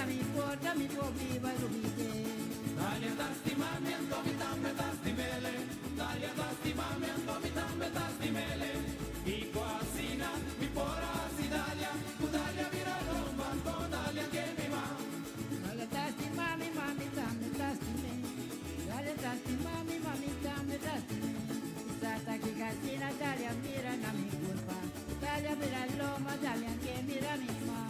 mi porta mi por biba lubid'é. Dalia ta stima mi anto mi tambe ta stim'ele Dalia ta stima mi anto mi tambe ta stim'ele Kiko asina mi por a hasi Dalia Ku Dalia bira lomba anto Dalia ke mi ma. Dalia ta stima mi ma mi tambe ta stim'é Dalia ta stima mi ma mi tambe ta stim'é Sa ta kiko asina Dalia mira na mi kurpa Dalia bira lomba Dalia ke mira mi ma.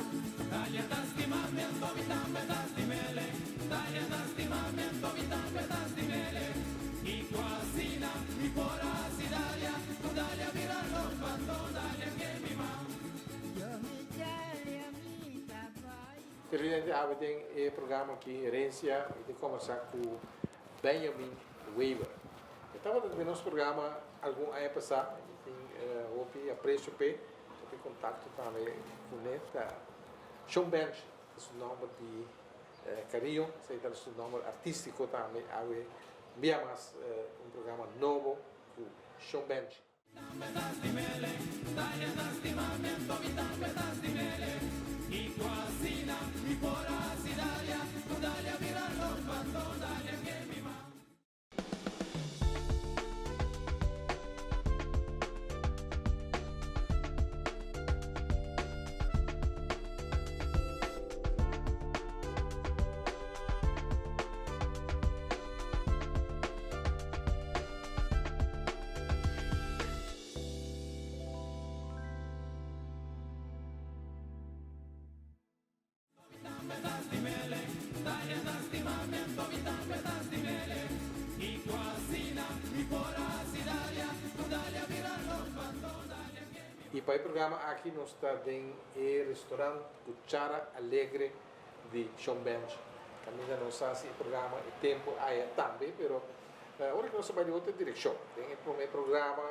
Dalia ta stima mi anto mi tambe ta stim'ele Dalia ta stima mi anto mi tambe ta stim'ele Kiko asina mi por a hasi Dalia Ku Dalia bira lomba anto Dalia ke mi ma. Yo mi Dalia mi ta bai. Televidente awe den e programa aki Herencia mi tin conversa cu Benjamin Wever. E tabata den nos programa algun aña pasa mi tin hopi aprecio p'e, hopi contacto tambe cune. Ta Shon Bench ta su nomber di cariño, esey ta su nomber artistico tambe. Awe un bia mas un programa nobo cu Shon Bench. Y pa e programa aki nos ta den e restaurant Cuchara Alegre di Shon Bench. Caminda nos haci e programa e tempo aya tambe, pero Ora ku nos a bai di otro direkshon, den e promé programa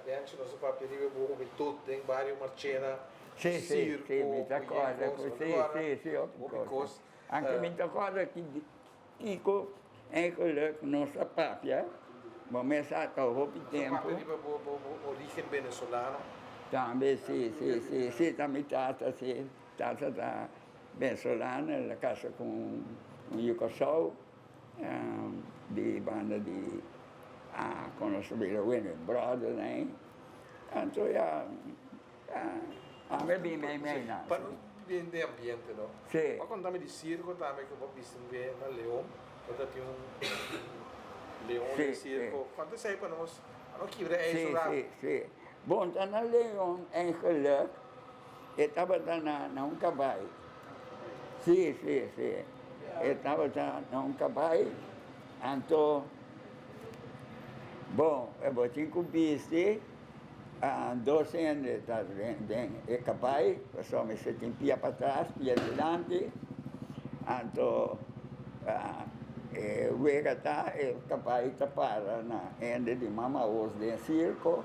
Benchi nos a papia riba bo hubentud den bario Marchena, Sí, sí, sirko, sí, mi ta kòrda ku ku yen sí, kos, sí, sí, hopi hopi kos. kos. Anke mi ta kòrda ki kiko eigenlijk nos a papia, bo mes a ta hopi Nos a tempu. papia riba bo bo bo origen venezolano. Tambe, sí, sí, sí, sí, ta mi tata, sí, tata ta venezolano, el a kasa ku un yu Kòrsou. Di banda di a con nos bira wene brother nan anto ya ami bin mei mei nan. Pa nos bin den ambiente no. Si. Bo a conta mi di circo tambe cu bo a bisti un be na Leon bo ta tin un leon den circo. Conta esey pa nos pa no kibra ijs un rato. Si si si bon ta na Leon eigenlijk e tabata na un cabai si si si. E tabata na un kabai, anto bon, e bo tin ku bisti dos hende ta den e kabai, pasobra mester tin pia patras, pia dilanti, anto e wega ta e kabai ta para na hende di mama os den sirko,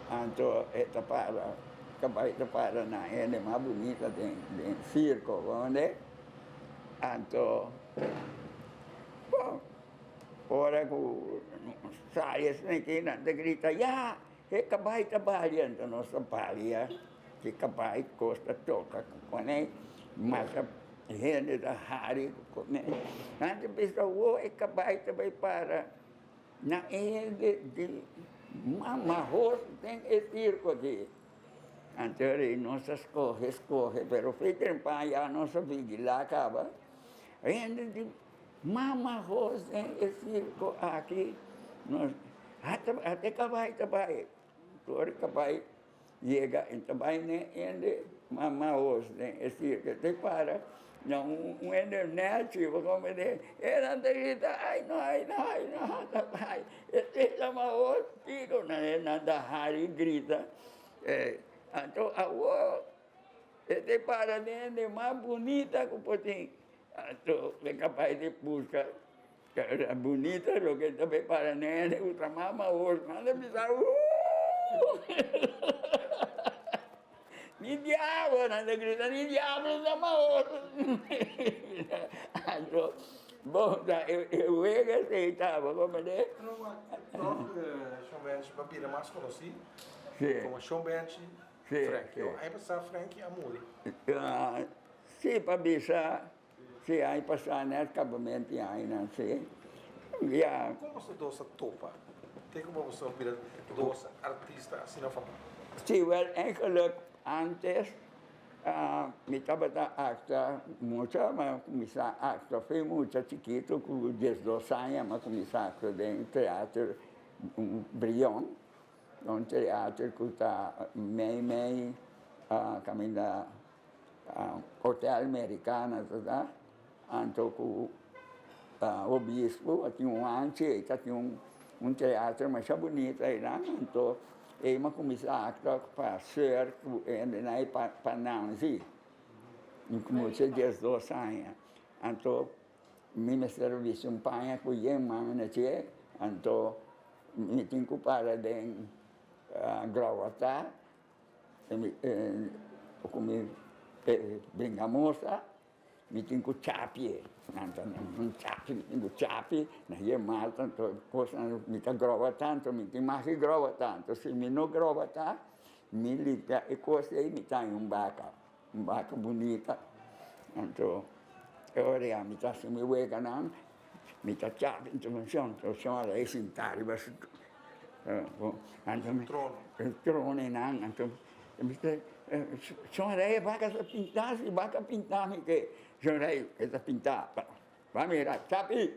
anto e ta para, kabai ta para na hende mas bunita den sirko, bo mende. Anto, bon, ora ku sali esei aki nan ta grita, Ya, e kabai ta balia. Anto nos ta balia, e kabai kos ta toka kuné, masa hende ta hari kuné. Nan ta bisa, Wo, e kabai ta bai para na e hende di mama hos den e sirko aki. Anto rei nos a scoge, scoge, pero fe tempan ya nos a vigila caba. Hende di mama hos den e circo aki, nos hasta e cabai ta bai, tur e cabai yega e ta bai n'e hende mama hos den e circo, e ta para na un hende nechi, bo comprende, e nan ta grita ay no ay no ay no ta bai, e ta mama hos, kico nan ta hari grita. Anto awor e ta para den e mas bunita ku por tin. Anto e kapai di buska la bunita loke ta bay para den e ku ta mama awor nan ta bisa ooh ni diablo nan ta grita ni diablo ta mahor. Anto bon ta e wega esei tabata komende. Toch Shon Benchi a bira mas konosí. Sí. Como Shon Benchi, Sí, Frankie. sí. Aña pasá Frankie a muri. Ah, sí, pa bisa. Si, aña pasá nèt kabamento di añanan, si. Ya. Kon boso dos a topa? Te ku boso a bira dos artista asina famoso? Si, wèl, eigenlijk antes mi tabata aktua mucha, mi a kuminsá aktua fe mucha chikitu ku diesdos aña mi a kuminsá aktua den teater Brion, un teater ku ta mei mei kaminda Hotel Americana ta ta, anto ku Obispo a tin un anchi ei ta tin un teatro masha bunita einan, anto ei mi a kuminsá aktua pa seur ku hendenan ei pa Nanzi, mi kuminsá diesdos aña, anto mi mester a bisti un paña ku yen manga na dje, anto mi tin ku para den Grauwata. Ku mi bringa mosa, mi tin ku chapi, nan ta nan chapi, mi tin ku chapi, na hie mal tanto kosnan, mi ta groba tanto, mi tin mas di groba tanto, si mi no groba ta, mi limpia e kos ei, mi ta haña un baka, un baka bunita, anto e ora ya mi ta hasi mi weganan, mi ta chapi, anto shon a sinta riba su. Trono. Trono nan, anto mi ta, Shon Rey e baka ta pintá, si baka pintá mi ke, Shon Rey e ta pintá, ba mira, chapi,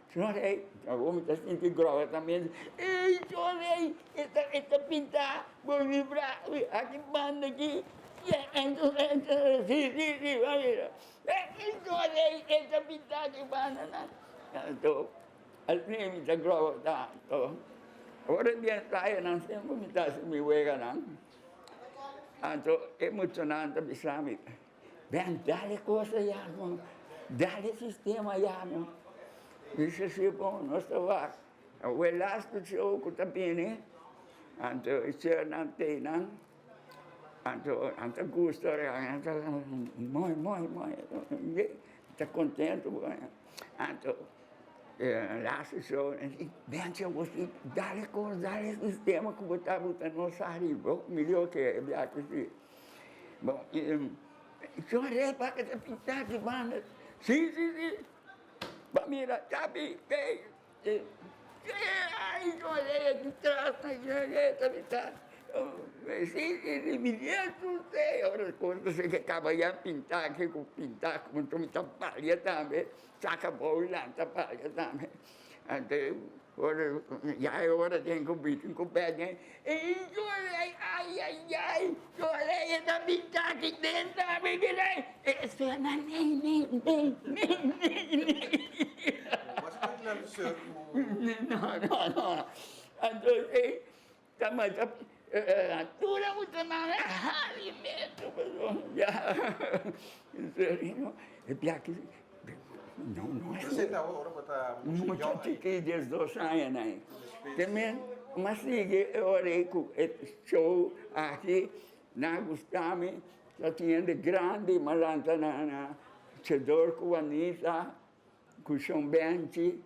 Shon Rey, awor mi ta sinti groga tambe, ey Shon Rey e ta e ta pintá, bo libra mi aki banda aki, si si si ba mira, ey Shon Rey e ta pintá aki banda nan, anto. Asina mi ta groba tanto. Ora di ensayonan semper mi ta hasi mi weganan. Anto e muchanan ta bisa mi, Ben, dale cosa ya no, dale sistema ya no. Mi bisa si bon, nos ta wak. Awe lastu show ku ta bini, anto e shernan teinan, anto nan ta gusta, nan ta mooi mooi mooi, ta contento. Anto. Laatste show, Bencho bo si dale kos, dale sistema ku bo ta buta nos ariba, mi di oke e bia ku si. Bon, shon repa ke ta pinta ki banda, si si si, ba mira chapi, ey, ay shon rei aki tras, shon rei ta pinta, si si si, mi di esuse, ora kos ta ke kaba ya pinta ke ku pinta, ku mi ta balia tambe. Saca bou lanta palia tambe. Anto ora ya e ora den ku bitin ku bek ei ai ai ai ai e ta binta aki den tambe kila e sena nei nei nei nei nei. Was het na de No no no. Anto ei ta mata tur a mucha nan a hari meto pasobra ya e biaha no no mucha chikí diesdos aña nan te men m'a sigui e ora ei ku e show aki nan a gusta mi ta tin hende grandi m'a lanta na Chedor ku Wanita Ku shon benchi,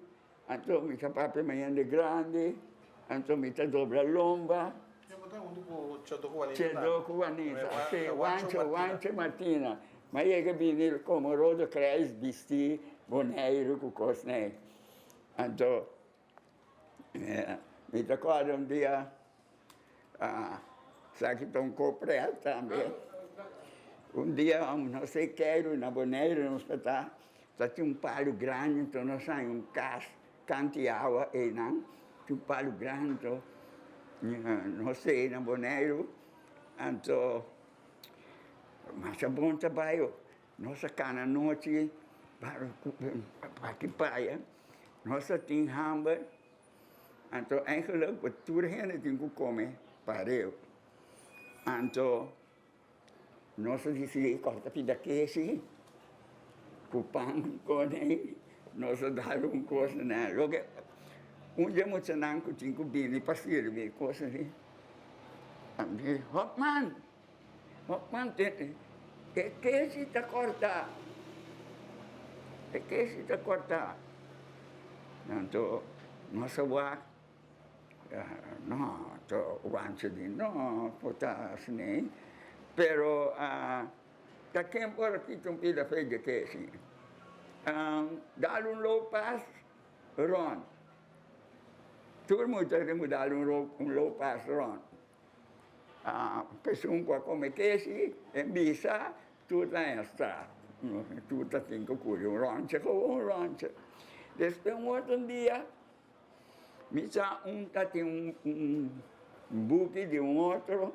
anto mi ta papia mañana grandi, anto mi ta dobla lomba. E bo ta huntu ku Chodo ku Wanita tambe? Chodo ku Wanita, si, Wancho, Wancho Martina. Mi a yega bini komo Rode Kruis bisti Boneiru ku kosnan ei. Anto mi ta kòrda un dia, esaki ta un koprèt tambe. Un dia nos a keiru na Boneiru, nos ta ta. Ta tin un palu grandi anto nos haña un kas kanti awa einan, tin un palu grandi anto nos ta ei na Boneiru, anto masha bon ta bai oh, nos a kana anochi paki paya, nos a tin hamber, anto eigenlijk bo tur hende tin ku kome pareu, anto. Nos a disidí kòrta pida keshi ku pan konei, nos a dal un kos na loke un dje muchanan ku tin ku bini pa sirbi kos así a di Hopman, Hopman e keshi ta kòrta, e keshi ta kòrta. Anto nos a wak. No, to wancho di no por ta asina, pero ta ken por a kita un pida fe dje keshi. Dal un low pass rond. Tur mucha tin ku dal un low pass rond. Pesun ku a kome keshi e bisa tur ta haña straf. Tur ta tin ku kuri un ròntje gewoon un ròntje. Despues un otro dia mi sa un ta tin un buki di un otro,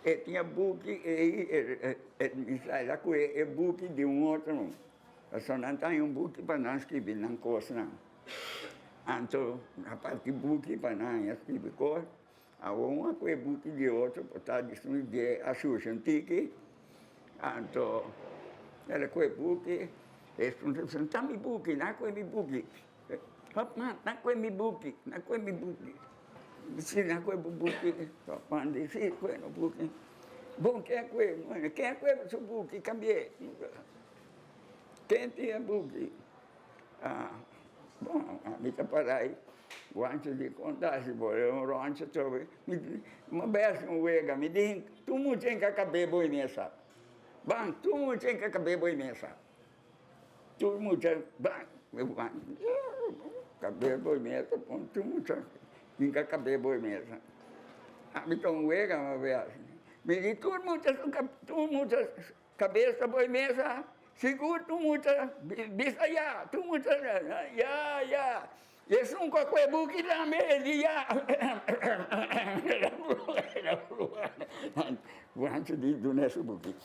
e tin e buki ei mi sa el a kohe e buki di un otro. Pasobra nan ta haña un buki pa nan skibi nan kosnan. Anto a parti buki pa nan haña skibi kos. Awor un a kohe buki di otro por ta di su idea a shusha un tiki. Anto el a kohe buki, e puntra ta mi buki, nan a kohe mi buki. Hòpman, nan a kohe mi buki, nan a kohe mi buki. Si nan a kohe bo buki, hòpman di si kohe no buki. Bon ken a kohe? Ken a kohe su buki? Kambi'é. Ken tin e buki? Bon, ami ta para ei, Wancho di konta si bo e un roncha trobe. Mi mi bai hasi un wega, mi di tur mucha en ka kab'é bo e mesa. Ban, tur mucha en ka kab'é bo e mesa. Tur mucha ban, kab'é bo e mesa, pon tur mucha en ka kab'é bo e mesa. Ami ta un wega mi bai hasi. Mi di tur mucha tur mucha. Kabes ta boy mesa, sigur tur mucha bisa ya, tur mucha ya ya. I esun ku a kue buki tambe e di ya. Wancho di duna su buki.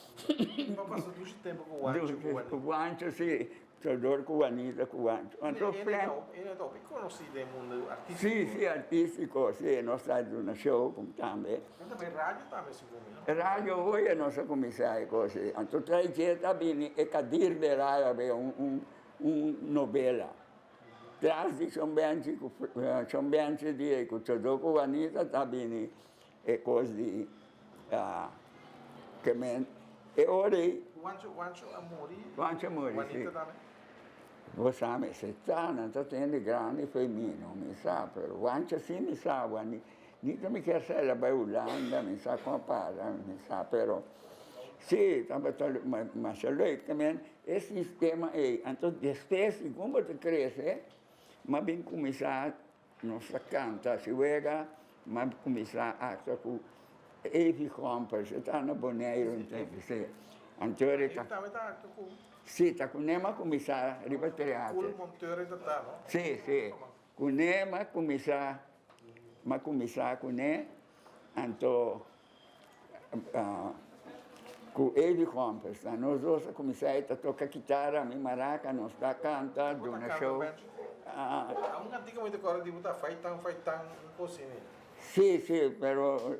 Bo a pasa dushi tempu ku Wancho ku Wanita? Wancho si, Sodor ku Wanita ku Wancho. Anto Frank. E no ta hopi konosí den mundu artístiko. Si, si, artístiko, si, nos ta duna show tambe. Nan ta bai radio tambe segun mi, no? Radio hoy nos a kuminsá e kos ei. Anto trae dje ta bini e Kadir de Radio a un un un novela. Tras di Shon Benchi ku Shon Benchi di ei ku Sodor ku Wanita ta bini e kos di ke men e ora ei. Wancho Wancho a muri? Wancho a muri, si. Wanita tambe? Bo sa mi si ta, nan ta tende grandi fo'i mi, no mi sa, pero Wancho si mi sa, Wanita mi kier sa el a bai Hulanda, mi sa kon a para, mi sa, pero si tabata masha leuk ke men e sistema ei. Anto despues segun bo ta krese, mi a bin kuminsá Nos ta canta si wega, m'a cuminsa actua cu Evie Gompers, e ta na Boneiru entonces, si. Anto e ta. Tambe ta actua cu? Si, ta cu ne m'a cuminsa riba teatro. Cool Monteur e ta ta, no? Si, si. Cu ne m'a cuminsa, m'a cuminsa cu ne, anto cu Evie Gompers. Nos dos a cuminsa, e ta toca kitara, ami maraca, nos ta canta, duna show. A un cantica mi ta corda di bo ta Faitan Faitan un cos asina. Si, si, pero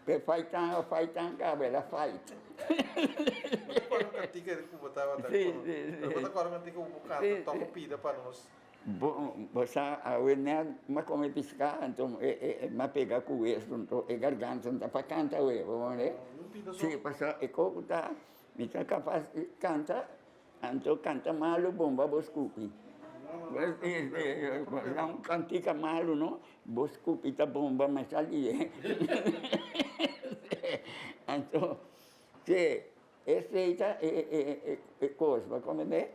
e Faitan a Faitan caba el a fight. Bo ta corda un cantica cu bo tabata Si, si, si. Pero bo ta corda un cantica cu bo canta toca pida pa nos. Bo sa awe net m'a come pisca anto m'a pega cu weso anto e garganta no ta pa canta awe bo mire. Si pasobra e coco ta mi ta capas di canta anto canta malo bomba bo scupi. Un cantica malo no bo scupi ta bomba masha lihe. Anto si Esei ta e kos, bo komprendé?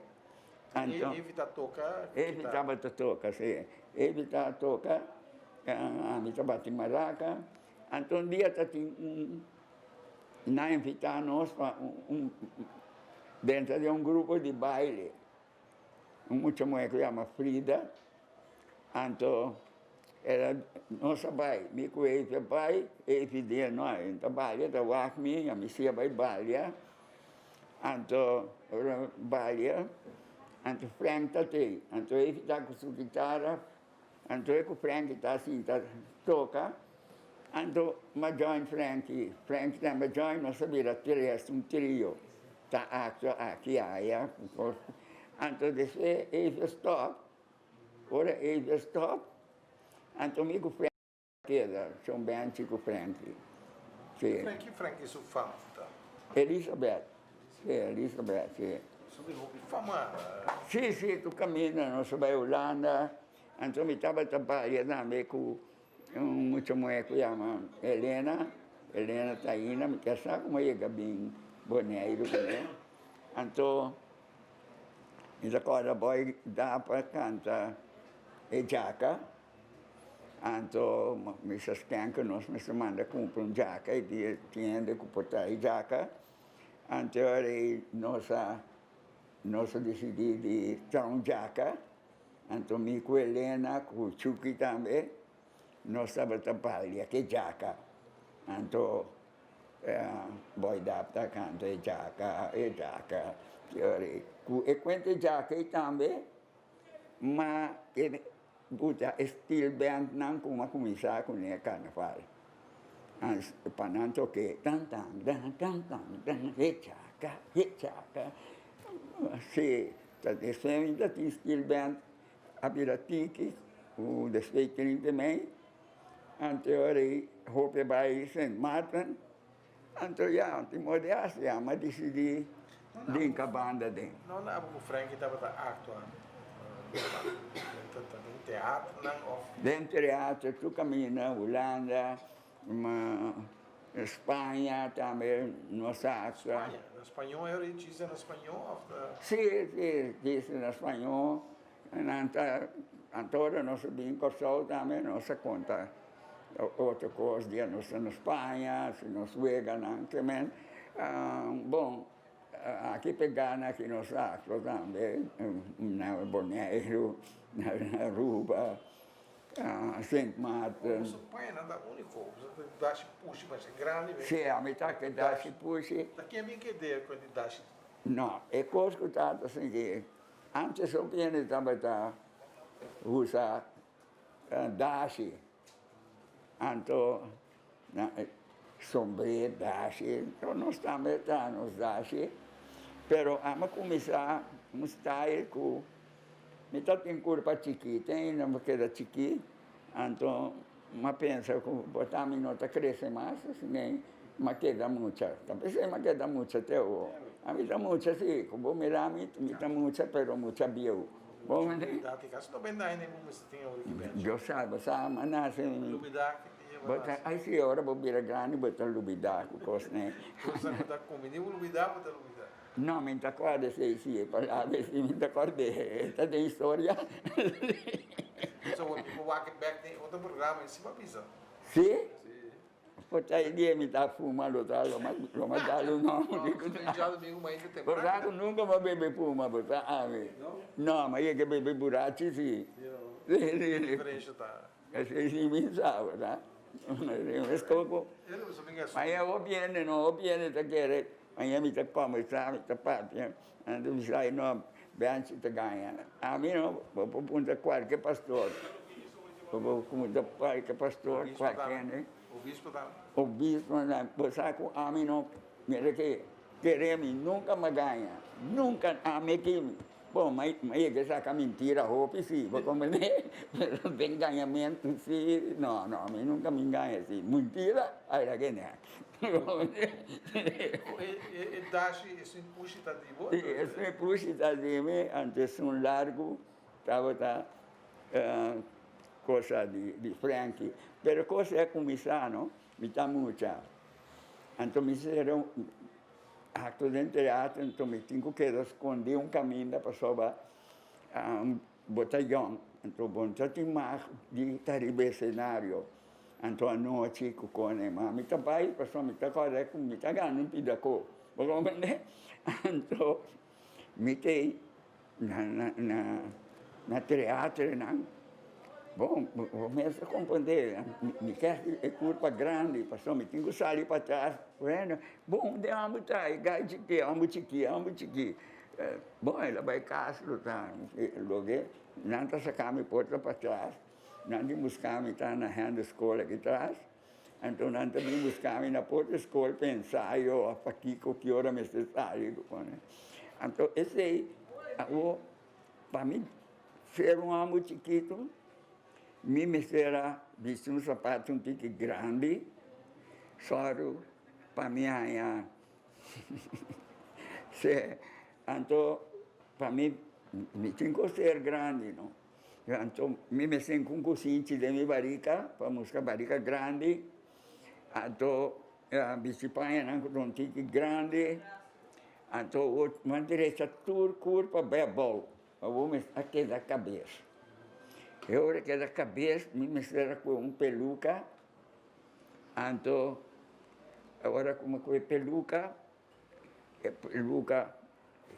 Anto, Evi ta toka Evi tabata toka, si. Evi ta toka, ami ta bati maraka. Anto un dia ta tin un, nan invitá nos pa un, dentro di un grupo di baile. Un mucha muhé ku yama Frida, anto el a, nos a bai, mi ku Efi a bai, Efi di no, e no ta balia, ta wak mi, ami si a bai balia, anto ora mi balia, anto Frank ta tei, anto Efi ta ku su kitara, anto e ku Frank ta sinta toka, anto m'a join Franky, Franky tambe a join, nos a bira tres, un trio. Ta actua aki aya cu cos. Anto despues Eve a stop, ora Eve a stop, anto mi cu Frankie keda, Shon Benchi cu Frankie. Si. Frankie, Frankie su fam ta? Elizabeth, si, Elizabeth, si. Su bin hopi fama. Si, si, tur caminda nos a bay Hulanda, anto mi tabata balia tambe cu Un mucha muhé ku yama Elena, Elena Taina, mi ta sa kuma yega bin Boneiru kuné. Anto Mi ta kòrda Boy Dapper kanta e djaka, anto mi sa sken ku nos mester manda kumpra un djaka i di e tin hende ku por traha e djaka. Anto ora ei nos a nos a disidí di traha un djaka, anto mi ku Elena ku Chuki tambe nos tabata balia ku e djaka. Anto Boy Dap ta kanta e djaka, e djaka. Ku e kuenta e djaka ei tambe, ma e buta e steel bandnan ku a kuminsá kuné karnaval. Pa nan tok'é tan tan tan tan tan tan e djaka, e djaka. Si, ta despues mi ta tin steel band a bira tiki ku despues 30 mei. Anto ora ei hopi a bai Sint Maarten, anto ya tin modo di hasi, ya mi a disidí brinka banda den. No na abo ku Frankie tabata aktua den teaternan of? Den teater tur kaminda, Hulanda, Spaña tambe nos a aktua. Spaña? Na spañó e ora ei chiste na spañó of? Si, si, chiste na spañó. Nan ta anto ora nos a bin Kòrsou tambe nos a konta otro kos dia nos ta na Spaña si nos weganan ke men bon aki p'e gana aki nos a aktua tambe na Boneiru na Aruba Sint Maarten. Boso pañanan ta úniko boso ta dashi pushi masha grandi. Si ami ta ke dashi pushi. Ta ken bin ke idea ku di dashi? No e kos ku ta ta sinti. Antes hopi hende tabata usa dashi, anto sombré, dashi, anto nos tambe ta nos dashi, pero amo kuminsá un style ku mi ta tin kurpa chikí, te ainda mi keda chikí, anto mi a pensa ku por ta mi no ta krese mas, asina mi a keda mucha, ta p'esei mi a keda mucha te awor. Ami ta mucha si, ku bo mira mi, mi ta mucha pero mucha bieu. Bo mira? Yo sa, bo sa, mi a nase, bo ta, ai si ora bo bira grandi bo ta lubida ku kosnan. No, mi ta kòrda esei si, e palabra esei mi ta kòrd'é, e ta den historia. So bo por wak e bek den otro programa i si bo a bisa. Si? Por ta e dia mi ta fuma lo ta lo lo ma dal un nòmber di ku ta. Bo sa ku nunka bo a bebe fuma bo sa ami. No, mi a yega bebe burachi si. Esei si mi sa bo sa. Escoco. Maña hopi hende no, hopi hende ta kere, maña mi ta combersa, mi ta papia, anto mi sa no, Benchi ta gaña. Ami no, bo por puntra cualke pastor, bo por puntra cualke pastor, cualke hende. Obispo tambe. Obispo tambe. Bo sa cu ami no, mira ke kere mi nunca mi a gaña, nunca ami ki. Bon, ma yega saka mintira hopi si, bo comprende? Pero den gañamentu si, no, no, mi nunca mi gaña si. Mintira, ay la ke nek. E dashi, esun pushi ta di bo? Si, esun pushi ta di mi, anto esun largu tabata cosa di Frankie. Pero cosa a cuminsa no, mi ta mucha. Anto mi sera un acto den teatro, anto mi tin cu keda scondi un caminda pasobra bo ta yong, anto bo no ta tin mag di ta riba e escenario. Anto anochi cu cone, ma mi ta bay pasobra mi ta corda cu mi ta gana un pidaco, bo comprende? Anto mi ta na na na teatronan, bon bo mes ta comprende mi ke e curpa grandi pasobra mi tin cu sali patras, bueno, bon den amo ta e gai chiki, amo chiki, amo chiki, bon el a bay cas lo ta loke nan ta saca mi porta patras, nan di busca mi ta na hende school aki tras. Anto nan ta bin buska mi na porta skol pa ensayo of pa kiko ki ora mester sali ku pone. Anto esei awo pa mi ser un homber chikitu mi mester a bisti un sapato un tiki grandi sòru pa mi haña se anto pa mi mi tin ku ser grandi no. Anto mi mester ku un kusinchi den mi barika pa muska barika grandi, anto bisti pañanan ku ta un tiki grandi, Anto bo drecha tur kurpa bai abou, pa bo mes a keda kabes. E ora keda kabes mi mester a kohe un peluka, anto ora ku mi kohe peluka, e peluka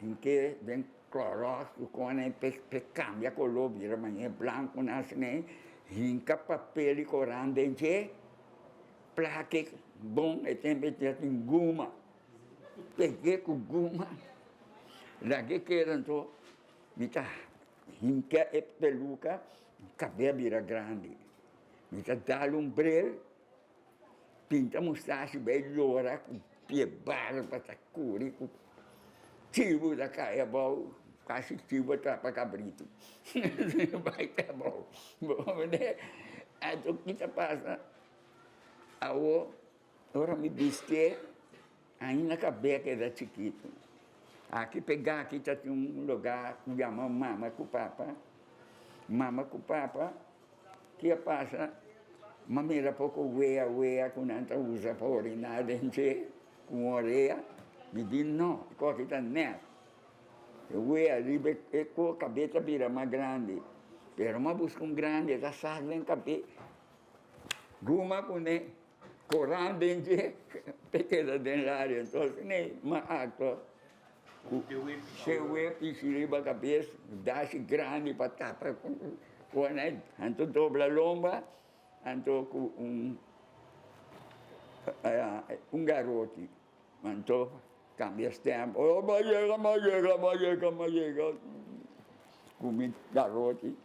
hink'é den kloròs ku kòne p'e kambia koló bira manera blanku nan asina, hinka papel di koran den dje, plak'e bon, e tempu ei tin guma. Peg'é ku guma, lag'é keda anto mi ta hinka e peluka, kab'é a bira grandi. Mi ta dal un bril, pinta mustashi bai lora ku pie barba ta kuri ku chibu ta kai abou, kasi chibu a trapa kabritu bai te abou. Bo mende? Anto ki ta pasa? Awo. Ora mi bistié, ainda kab'é keda chikitu. Aki pegá aki ta tin un lugá ku yama Mama ku Papa. Mama ku Papa, ki a pasa? M'a mira poko wea wea ku nan ta usa pa oriná den dje ku un orea. Mi di no, e kos aki ta nèt. E wea riba e kos kab'é ta bira mas grandi. Pero m'a buska un grandi, e ta sak den kab'é. Guma kuné. Koran den dje te keda den laria entonces ne ma actua ku sewe pishi riba kabes dashi grandi pa tapa ku anto dobla lomba anto ku un un garoti anto kambia stem oh ma yega ma yega ma yega ma yega ku mi garoti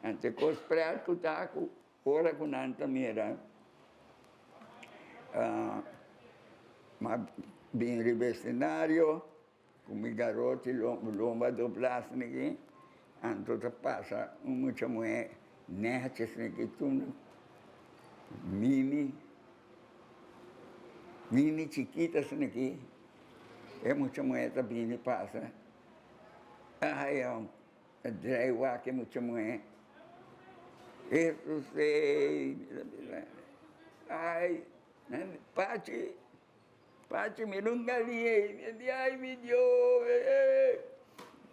anto e kos pret ku ta ku. Ora ku nan ta mira m'a bin riba e senario ku mi garoti lomba doblá asin'aki, anto ta pasa un mucha muhé nèchi asin'aki tur mini, mini chikita asin'aki, e mucha muhé ta bini pasa, ai. A drai wak e mucha muhé. Esto sei, mira mira. Ai, Pachi, Pachi mira un galiña ei. Mi di, ai mi Dios.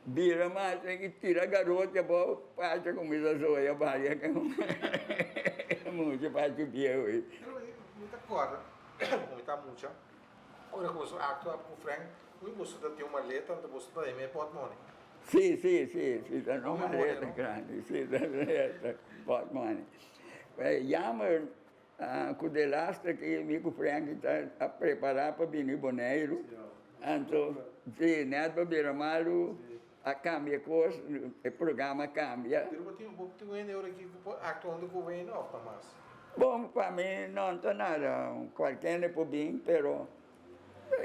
Bira mas aki tira garoti abou, Pachi a kuminsá soya balia ku e mucha Pachi bieu ei. Pero mi ta kòrda ku mi ta mucha, ora ku boso aktua ku Frank, ui boso ta tin un maleta, anto boso ta him'é pòtmòni. Sí, sí, sí, sí, ta no maleta grandi, sí, ta portmoni. Jammer ku delaster ki mi ku Franky ta a prepara pa bini Boneiru, anto sí, nèt pa bira malu a kambia kos, e programa a kambia. Pero bo tin bo tin un hende ora ki ku por aktua huntu ku Wayne òf ta mas? Bon, pa mi no ta nada, kualke hende por bin, pero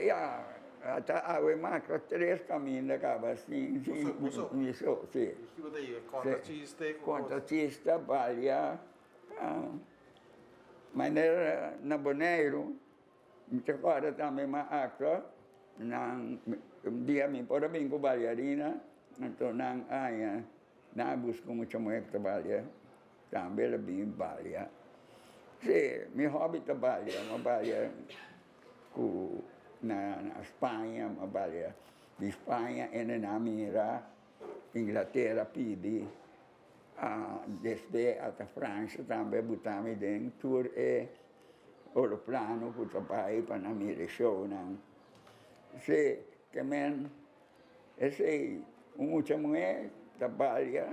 Ya, ata awe maka tres kaminda kaba sin mi so, si. Kico ta yega? Conta chiste cu cos? Conta chiste, balia, manera na Boneiru, mi ta corda tambe mi a actua, nan, un dia mi por a bin cu baliarina, anto nan aña, nan a busca un mucha muher cu ta balia, tambe el a bin balia. Si, mi hobby ta balia, mi a balia. Ku na Spaña a balia di Spaña ene nan mira Inglatera pidi despues ata Francia tambe a buta mi den tur e oroplano ku ta bai pa nan mira e shownan. Si ke men esei un mucha muhé ta balia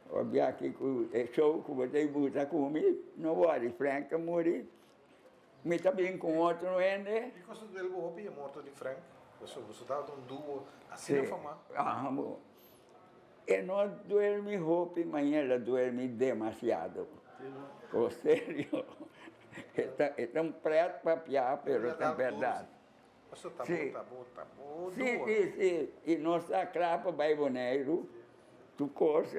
obiaha ku e show ku bo ta buta ku mi no wòri Frank ta muri. Mi ta bin ku un otro hende. Kiko su duel bo hopi e morto di Frank? Pasobra boso tabata un duo asina famá. Aha bo. E no duel mi hopi, ma el a duel mi demasiado. O serio. E ta e ta un pret papia, pero ta berdad. Pasobra ta bo ta bo ta bo duo. Si, si, si. I nos ta kla pa bai Boneiru. Tur kos.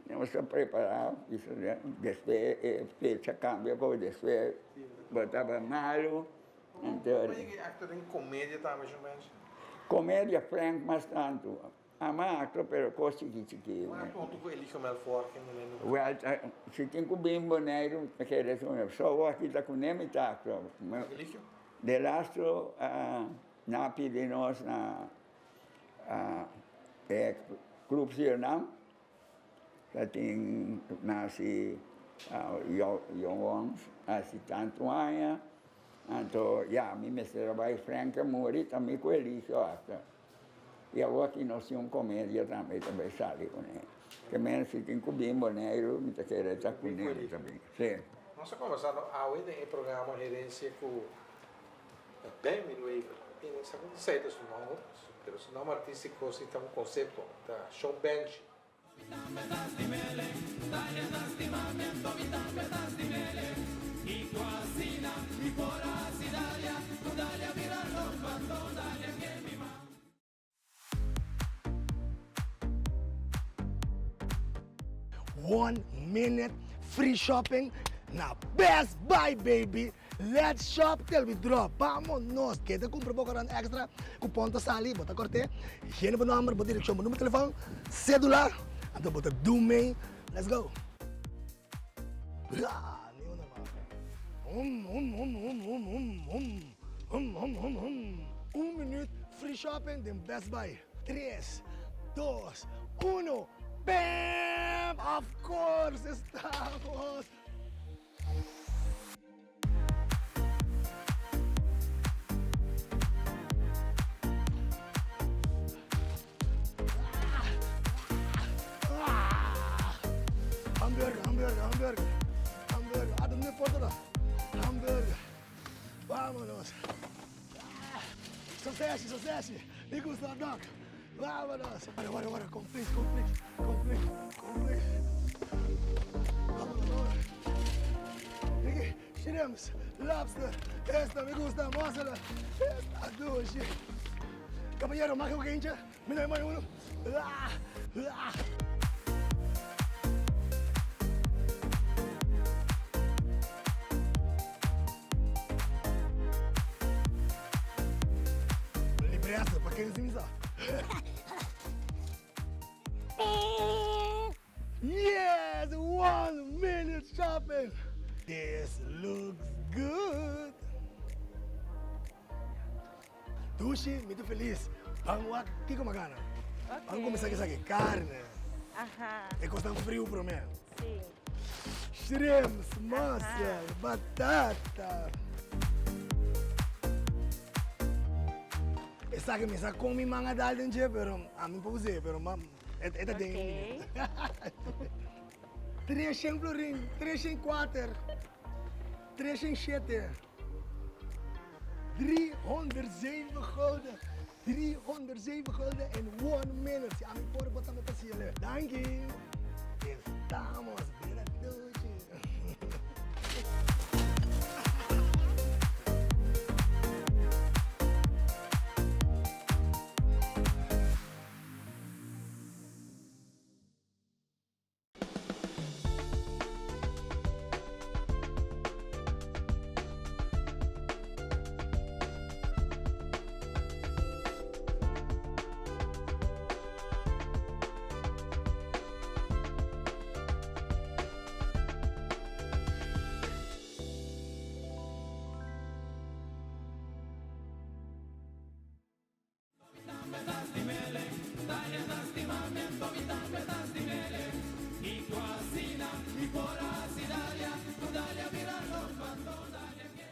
Nos a prepará, despues e fecha kambia por despues bo tabata malu. Como bo yega e acto den comedia tambe su mens? Comedia Frank mas tantu. Ama acto pero cos chiki chiki. Bo acto hunto cu Eligio Melfor ken momento? Wel si tin cu bin Boneiru ta kere su so awor aki ta cune mi ta acto. Eligio? De laatste. Nan a pidi nos na e Club Surinam, ta tin nan hasi yowons hasi tantu aña, anto ya mi mester a bai Frank a muri ta mi ku Eligio hasta. I awor aki nos tin un komedia tambe ta bai sali kuné. Ke men si tin ku bin Boneiru mi ta kere ta kuné mi ta bin. Si. Nos a kombersá no awe den e programa Herensia ku Benjamin Wever. Mi no sa kon ta sai ta su nòmber, pero su nòmber artístiko si ta un konsepto, ta Shon Benchi. One minute free shopping na Best Buy baby! Let's shop till we drop! Bamonos! Keda kumpra bo koran extra, kupon ta sali, bo ta kort'é, higiene bo nòmber, bo direkshon, bo number telefòn, sedula, anto bo ta dun mei. Let's go! Bra! Ni una mas. Hum hum hum hum hum hum hum hum hum hum hum. Un minuut free shopping den Best Buy. Tres, dos, uno, bam! Of course estamos! Hamburger, hamburger, hamburger, hamburger. Ah, ¿dónde porta da? Hamburger. Vámonos. Ah, sausage, sausage. Me gusta hot dog. Vámonos. Ahora, ahora, ahora. Complete, complete, complete, complete. Vámonos, vámonos. Aquí, shrimps, lobster. Esta me gusta, mussel. Esta dushi. Caballero, mag ik ook eentje? Mi no mai uno. Ah, ah. Libreza, pa ken si mi sa. Yes, one minute shopping. This looks good. Dushi, mi ta felis. Ban wak kiko mi a gana. Ban kuminsá ku esaki, karne. E kosnan friu promé. Shrimps, mussel, batata. Esaki mi sa kon mi man a dal den dje, pero ami por us'é, pero e ta den e minüt. Treshen florin, treshen kuater, treshen shete. 307 gulden, 307 gulden in one minute. Si ami por bo tambe ta haciele. Danki. Estamos. Bira dushi.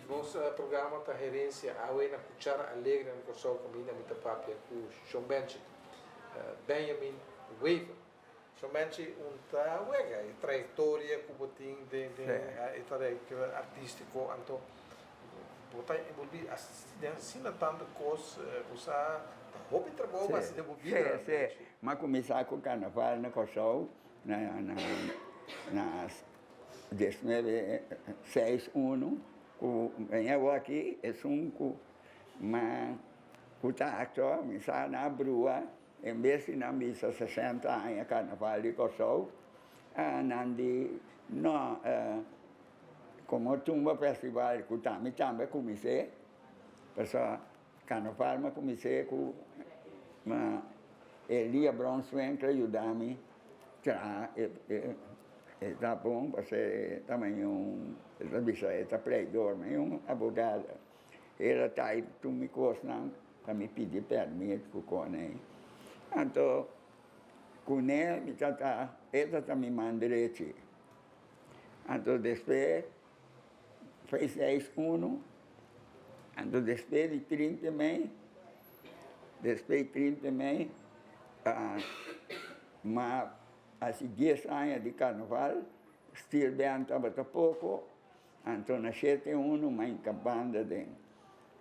Nos programa ta Herencia Awe na Cuchara Alegre na Corsou caminda mi ta papia cu Shon Benchi, Benjamin Wever. Shon Benchi un ta wega e trayectoria cu bo tin den e trayectoria artistico anto Bo ta envolví den asina tantu kos ku sa ta hopi trabou pa hasi den bo bida. Sí, sí. Mi a kuminsá ku karnaval na Kòrsou na na diesnuebe seis unu ku mi awor aki esun ku mi ku ta aktua mi sa na brua en bes di nan bisa sesenta aña karnaval di Kòrsou nan di no. Komo Tumba Festival ku ta mi tambe a kumins'é, pasobra Carnaval mi a kumins'é ku Elia Bronswinkel a yuda mi traha e tapon pasobra e tabatin un, e ta bisa e ta pleidor, mi un abogado. El a tai tur mi kosnan. Pa mi pidi pèrmit ku kone. Anto kuné mi ta ta, e ta ta mi man drechi. Anto despues fei seis unu, anto despues di trinta mei, despues di trinta mei, m'a hasi dies aña di karnaval, steel band tabata poko. Anto na shete unu m'a hinka banda den.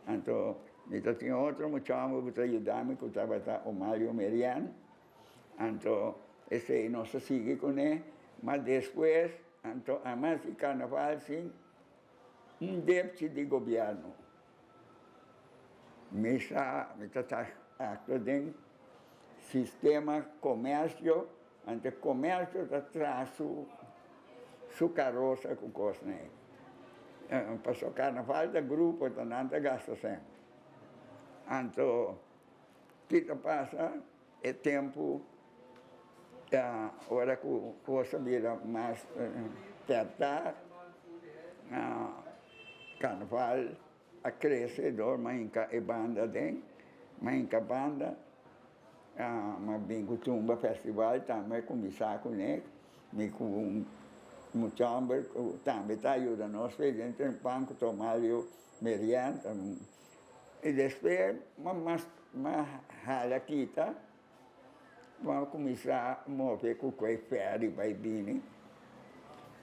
Anto mi ta tin otro muchomber ku ta yuda mi ku tabata Omario Merian. Anto esei nos a sigui kuné, ma despues anto amas di karnaval sin un depchi di gobièrnu. Mi sa mi ta ta aktua den sistema komersio. Anto e comercio ta traha su su carosa cu cosnan ey. Pasobra carnaval ta grupo ta nan ta gasta cen. Anto kico pasa e tempo ta ora cu cos a bira mas perta carnaval a crece door mainka e banda den mainka banda. M'a bin ku Tumba Festival tambe a kuminsá kuné. Mi ku un mucha hòmber ku tambe ta yuda nos fe den trempan ku ta Mario Merian. I despues m'a mas m'a hala kita, m'a kuminsá move ku kue fèri bai bini.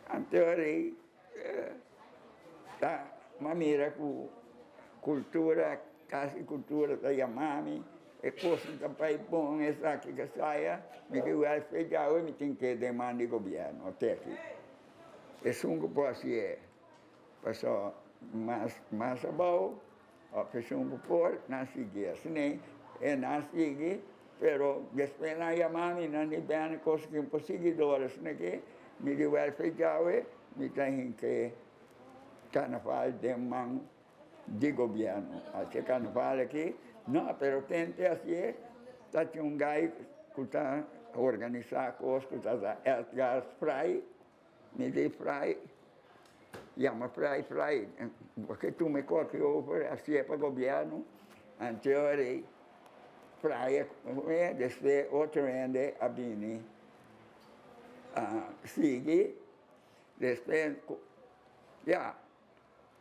Anto rei ta m'a mira ku kultura. Kas di Kultura ta yama mi, e kosnan ta bai bon, esaki kesaya, mi di wèl fe djawe mi tin ke deman di gobièrnu, teki. Esun ku por hasié, pasobra mas mas abou, òf esun ku por, nan sigui. Asina e nan sigui, pero despues nan yama mi, nan di bèn kos ku por sigui dor, asina ke mi di wèl fe djawe mi ta hinke karnaval den man. Di gobierno haci e carnaval aki no pero kende hacié ta tin un guy cu ta organisa cos cu ta ta Edgar Frey mi di Frey yama Frey Frey porque tuma e coki over hacié pa gobierno anteori Frey despues otro hende a bini a sigui despues ya.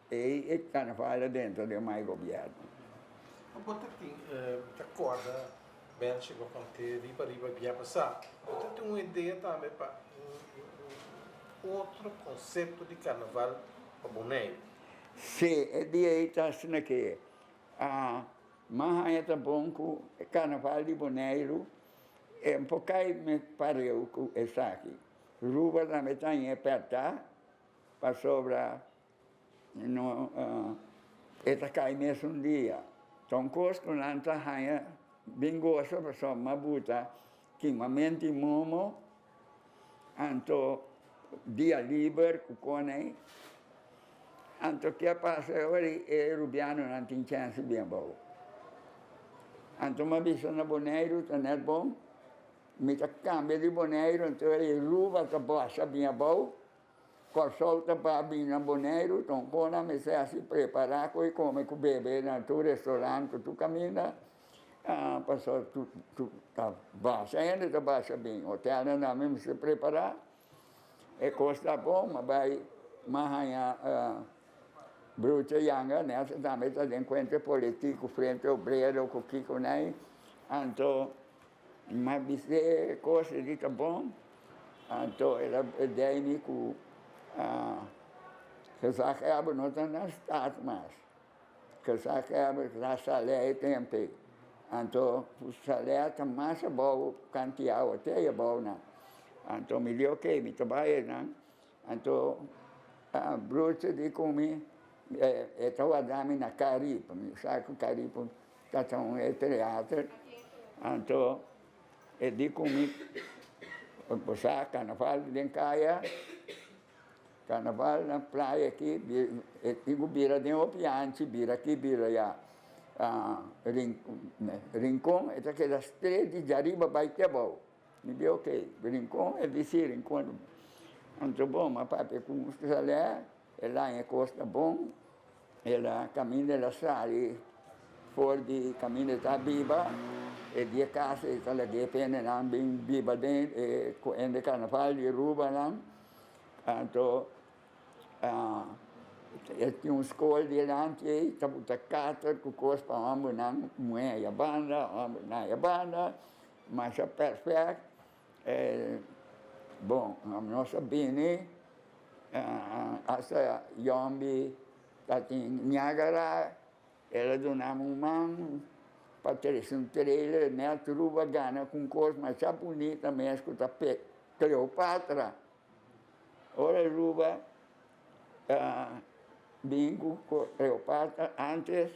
Ei e carnaval adentro den mai gobierno. Bo ta tin, mi ta corda Benchi bo conte riba riba bia pasa, bo ta tin un idea tambe pa un otro concepto di carnaval pa Boneiru? Si, e dia ei ta asina ke mas aña ta bon ku e carnaval di Boneiru e un por kai mes pareu ku esaki. Ruba tambe ta haña e perta. Pasobra no e ta kai mesun dia. Ta un kos ku nan ta haña bin goso pasobra mi a buta kimamenti momo, anto dia liber ku konei. Anto ke a pasa e ora e rubianonan tin chèns di bin abou. Anto mi a bisa na Boneiru ta nèt bon, mi ta kambia di Boneiru anto e Ruba ta basha bin abou. Kòrsou ta pa bin na Boneiru, Tonkona mester hasi prepará ku e kome ku bebe na tur restorant ku tur kaminda, pasobra tur ta basha hende ta basha bin, hotelnan tambe mester prepará, e kos ta bon, m'a bai m'a haña Bruce Yanga, nèt tambe ta den kuente politiko ku Frente Obrero ku kiko nei, anto m'a bis'é e kos e di ta bon. Anto el a dei mi ku gezaghebber no ta na stat mas. Gezaghebber ta Salè e tempu ei. Anto Salè ta mas abou kanti awa te ei abou nan. Anto mi di oke mi ta bai einan. Anto Bruce di ku mi e ta warda mi na Carib. Mi sa ku Carib ta ta un e teater. Anto. E di ku mi, Bo sa karnaval den kaya, karnaval na playa aki, e tin ku bira den hopi anchi, bira aki, bira aya. Rincon e ta keda straight di djariba bai te abou. Mi di ok, Rincon, e di si Rincon. Anto bon, m'a papia ku Salè, el haña e kos ta bon, el a kaminda el a sali. For di kaminda e ta biba, e di e kas e ta lag'é pendenan bin biba den e ku hende karnaval di Arubanan. Anto e tin un skol dilanti ei, ta buta kater ku kos pa hòmbernan muhé aya banda, hòmbernan aya banda, masha pèrfèkt. Bon, nos a bini asta yòmbi ta tin Niagara. El a duna mi un man pa trese un trailer net Aruba gana cu un cos masha bunita mes cu ta Cleopatra. Ora Aruba a bin cu Cleopatra antes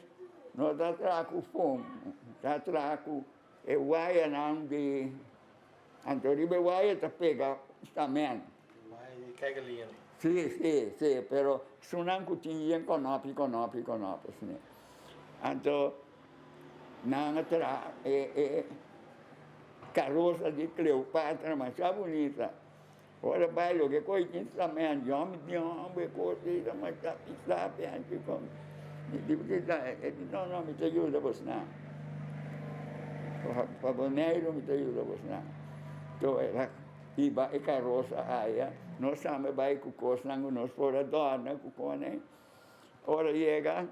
no ta traha cu foam, ta traha cu e wayanan di, anto riba e waya ta pega cement. Sí, sí, sí, pero esunnan ku tin yen konopi, konopi, konopi, asina. Anto nan a traha e e karosa di Cleopatra masha bunita. Ora bai loke ku ei tin stamento, yo mi di homber e kos ei ta masha pisá pianchi kon. Mi di bisa, e di no, no, mi ta yuda bosnan. Pa Boneiru mi ta yuda bosnan. Anto el a Hiba e karosa aya, nos tambe bai ku kosnan ku nos por a dòrna ku kone. Ora yega,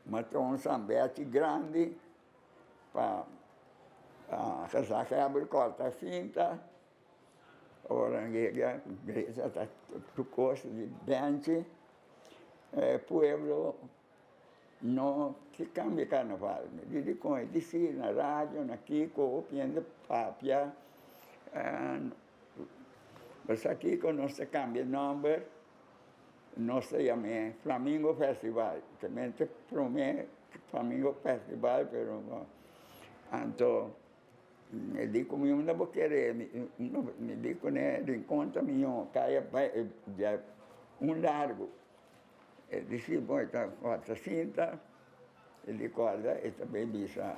matron Sambèchi grandi pa gezaghebber kòrta sinta. Ora yega, iglesia ta tur kos di bènchi, e pueblo No ke kambia karnaval. Mi di dikon e disi na radio, na kiko, hopi hende papia. Bo sa kiko nos ta kambia nòmber, nos ta yam'é Flamingo Festival. Temente promé Flamingo Festival, pero anto mi di ku mi unda bo kere, mi di kuné Rincon ta mihó, kaya bai un largu. E disipel e ta kòrta sinta, e di kòrda e ta bai bisa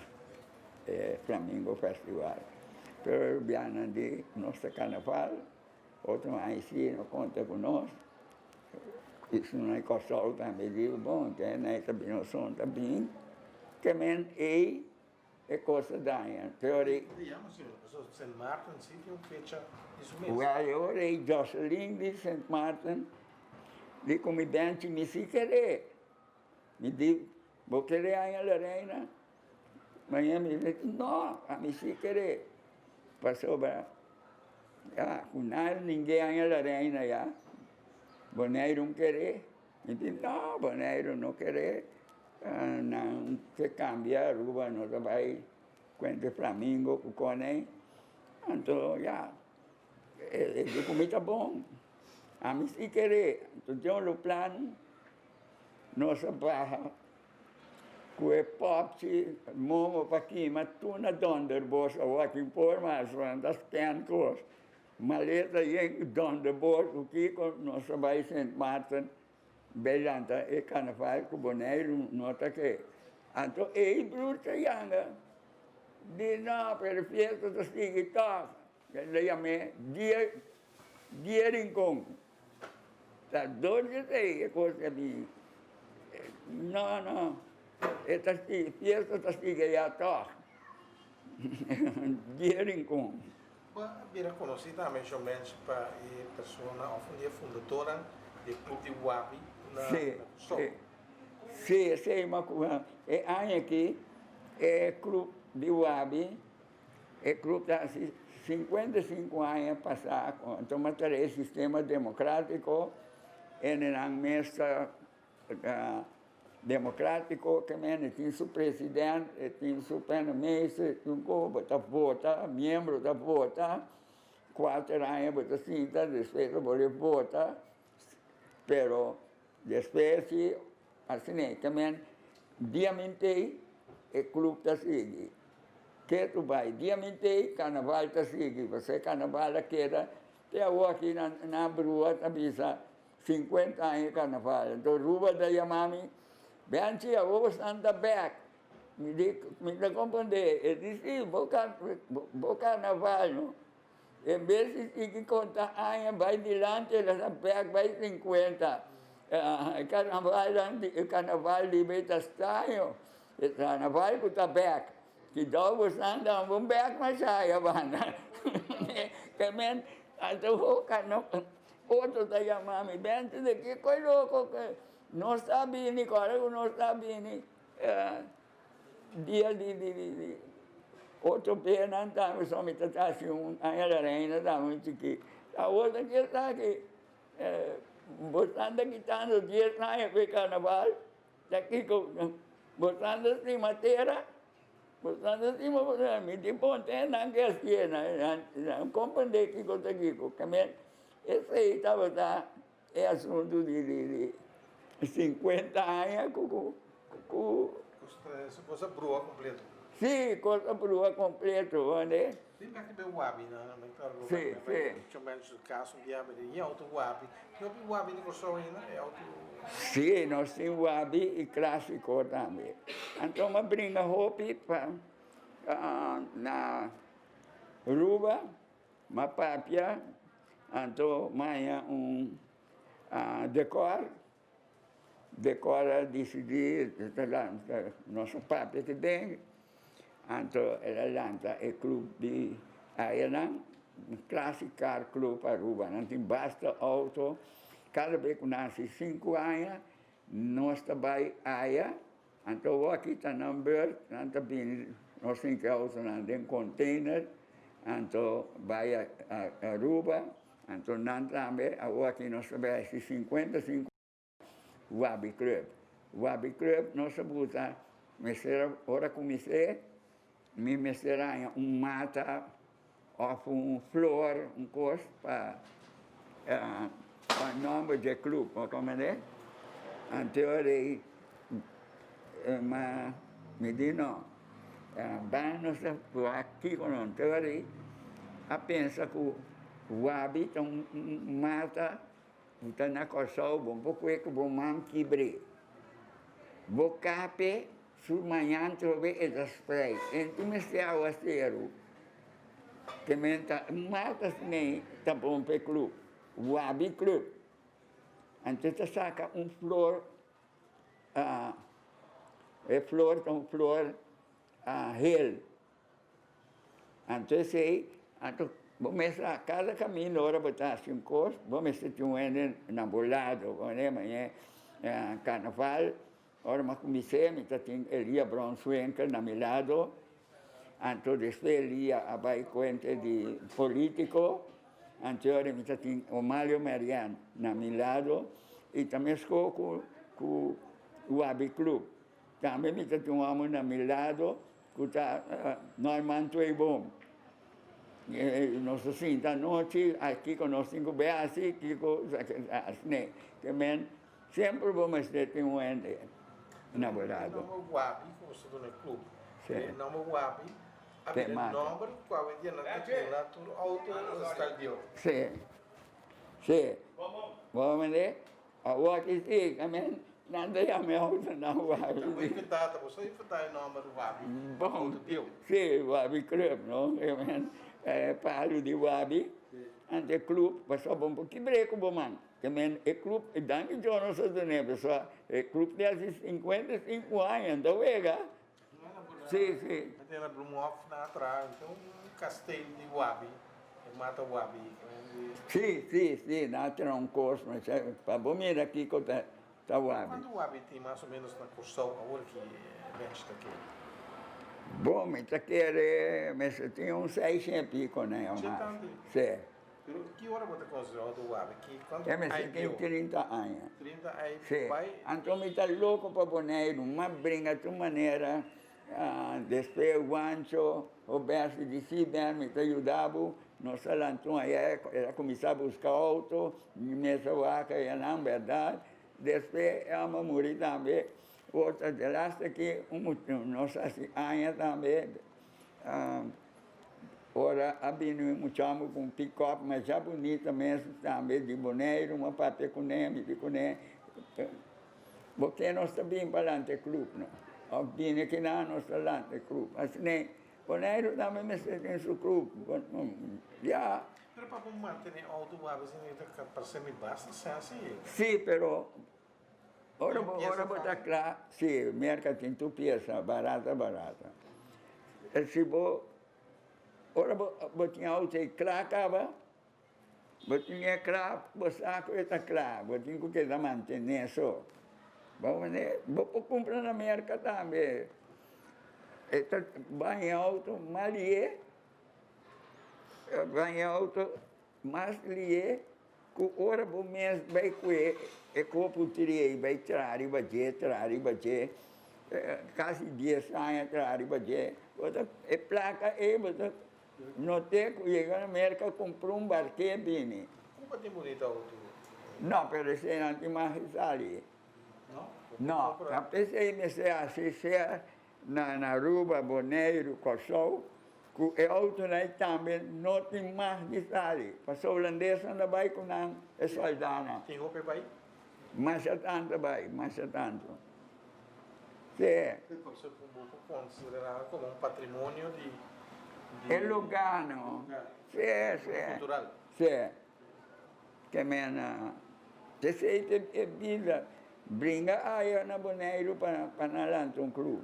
e Flamingo Festival. Pero e rubianan di nos ta karnaval, otro aña si no konta ku nos. I su nan Kòrsou tambe di bon, te nan ta bin nos son ta bin. Ke men ei e kos ta daña. Pero e. Sint Maarten si tin un fecha di su mes. Wèl, e ora ei Jocelyn di Sint Maarten di ku mi bènchi mi si keré. Mi di, Bo keré aña la reina? Maña mi di, No, ami si keré. Pasobra ya ku nada ningué aña la reina ya. Boneiru un keré. Mi di, No, Boneiru no keré. Nan ke kambia Aruba no ta bai kuente Flamingo ku Konei. Anto ya, e di ku mi ta bon. Ami si kere. Anto den lo plan nos a baha ku e popchi momo pa kima tur na Donderbos awor tin por mas nan ta scan kos. Maleta yen ku Donderbos ku kiko nos a bai Sint Maarten. Bay lanta e carnaval cu Boneiru no ta ke. Anto ey broer ta yanga di no pero fiesta ta sigui toch. El a yam'e dia dia Rincon. Ta dor di esey e cos a bin. No no e ta sigui fiesta ta sigui aya toch. Dia Rincon. Bo a bira konosí tambe showmenshi pa e persona òf un di e fundadónan di e klup di Wabi na Kòrsou. Sí, sí, esei mi a e aña aki e klup di Wabi, e klup ta hasi 55 aña pasá ku a tuma tarea e sistema demokrátiko, hendenan mes ta Democratico ke men e tin su president, e tin su penningmeester, e tin ku bo ta vota, miembro ta vota, kuater aña bo ta sinta, despues bo bolbe vota, pero despues si asina ke men dia mi tei e club ta sigui, ke tu bai dia mi tei carnaval ta sigui, pasobra e carnaval a keda te awor aki na brua ta bisa. 50 aña carnaval. Enton Ruba ta yama mi, Benchi, awor bo stan ta bek. Mi di, mi ta comprende. E di, si, bo bo carnaval no. En bes di sigui conta aña bai dilanti, el a sa bek bai 50. E carnaval, e carnaval di bay ta straño. E carnaval ku ta bek. Ki dou bosan dan bon bek masha ya banda. Ke men anto hoka no otro ta yama mi bente de ki koi loko ke nos ta bini kore ku nos ta bini dia di di di di otro benan tambe so mi ta hasi un aña la reina tambe un chiki. Awor ta kier aki bosan ta kitando dies aña ku e carnaval. Ta kiko bo ta anda stima tera? Bo ta anda stima bo tera? Mi tin ponte nan ke hasié, nan komprendé kiko ta kiko. Keme esei tabata e asuntu di di di sinkuenta aña ku ku ku. Kos a brua kompleto. Sí, kos a brua kompleto, wende. Tin bek di be wabi na na Sí, sí. Chomèn su kas un dia mi di auto wabi. No tin wabi di Kòrsou ainda? E auto. Sí, nos tin wabi i klásiko tambe. Anto mi a bringa hopi pa na Aruba, mi a papia, anto mi a haña un dekòr. Dekòr a disidí ta lanta nos a papia aki den, anto el a lanta e club di ayanan, Classic Car Club Aruba. Nan tin basta auto, kada bes ku nan hasi sinku aña nos ta bai aya, anto awor ta nan beurt, nan ta bini nos tin ki autonan den container, anto bai Aruba. Anto nan tambe awor aki nos ta bai hasi 55 Wabi Club. Wabi Club nos a buta mester ora ku mi se mi mester haña un mata òf un flor un kos pa pa nòmber dje club bo komprendé. Anto ora ei ma mi di no ban nos ta wak kiko no. Anto ora ei a pensa ku Wabi ta un mata ku ta na Kòrsou, bo por kue ku bo man kibr'é. Bo kap'é su mañan trobe e ta sprei. En tu mester awaseru. Ke men ta mata snei ta bon p'e club, Wabi Club. Anto ta saka un flor, e flor ta un flor hel. Anto esei, anto bo mester a kada kaminda ora bo ta hasi un kos, bo mester tin un hende na bo lado. Por ehempel, mañana karnaval, ora mi a kumins'é mi ta tin Elia Bronswinkel na mi lado, anto despues Elia a bai kuenta di politiko, anto ora mi ta tin Omalio Marian na mi lado, i ta meskos ku Wabi Club. Tambe mi ta tin un homber na mi lado cu ta Norman Tweeboom. Nos ta sinta anochi, a kico nos tin cu bay haci, kico asina. Ke men semper bo mester tin un hende na bo lado. E nomber Wabi cu bo sta duna e club, e nomber Wabi a bira e nomber cu awendia nan ta duna tur auto style bieu. Si, si. Bo a mende? Awor ki si, amen, nan ta yama e autonan Wabi. Ta bo inventá, ta bo so inventá e nòmber Wabi, Bon, si, Wabi Club, no? Amen, e palu di Wabi, anto e club, pasobra bo no por kibr'é ku bo man. Amen, e club, e danki Dios nos a dun'é, pasobra e club tin hasi 55 aña, no ta wega. Si, si. Mi tin na Bloemhof na atra, mi tin un kasteel di wabi, e mata wabi. Si, si, si, na atra un kos, ma pa bo mira kiko ta ta wabi. Kuantu wabi tin mas o menos na Kòrsou awor ki Bench ta kere? Bon, mi ta kere mester tin un seishen e piko na e o mas. Si. Pero ki ora bo ta konsiderá otro wabi? Ki kuantu E mester aña tin bieu? 30 aña. 30 aña Sí. bai. Anto mi ta loko pa Boneiru, m'a bringa tur manera, despues Juancho, Roberto di si ben mi ta yuda bo, nos a lanta un aya, el a kuminsá buska outo, mi mes a wak ayanan, bèrdat, despues e hòmber a muri tambe, otro delaster aki un nos hasi aña tambe. Ora a bini un muchamo ku un pick-up masha bunita mes tambe di Boneiru, mi a papia kuné, mi di kuné, Bo ke nos ta bin pa lanta e club no? Of bini kinan nos ta lanta e club? Asina Boneiru tambe mester tin su club, ya. Pero pa bo mantené outo wak asina ta parse mi basta sensi. Sí, pero. Ora bo ora bo ta kla, si, Merka tin tur piesa barata barata. E si bo ora bo bo tin auto ei kla kaba, bo tin e kla, bo sa ku e ta kla, bo tin ku keda mantené so. Bo manera bo por kumpra na Merka tambe. E ta baña auto malie, baña auto Mas lié ku ora bo mes bai kue e kopu tri ei bai traha riba dje, traha riba dje, kasi dies aña traha riba dje, bo ta e plaka ei bo ta not'é ku yega na Merka kumpra un bark'é bini. Kuba tin bunita auto? No, pero eseinan tin mas di sali. No? No, ta p'esei mester hasi sea Na Aruba, Boneiru, Kòrsou, ku e outonan ei tambe no tin mas di sali, pasobra holandesnan ta bai ku nan e sòldánan. Tin hopi bai? Masha tantu bai, masha tantu. Sí. Pasobra ku bo por konsiderá komo un patrimonio di. E lugá no. Sí, sí. Kultural. Sí. Ke mena esei ta e bida. Bringa aya na Boneiru pa pa nan lanta un kru.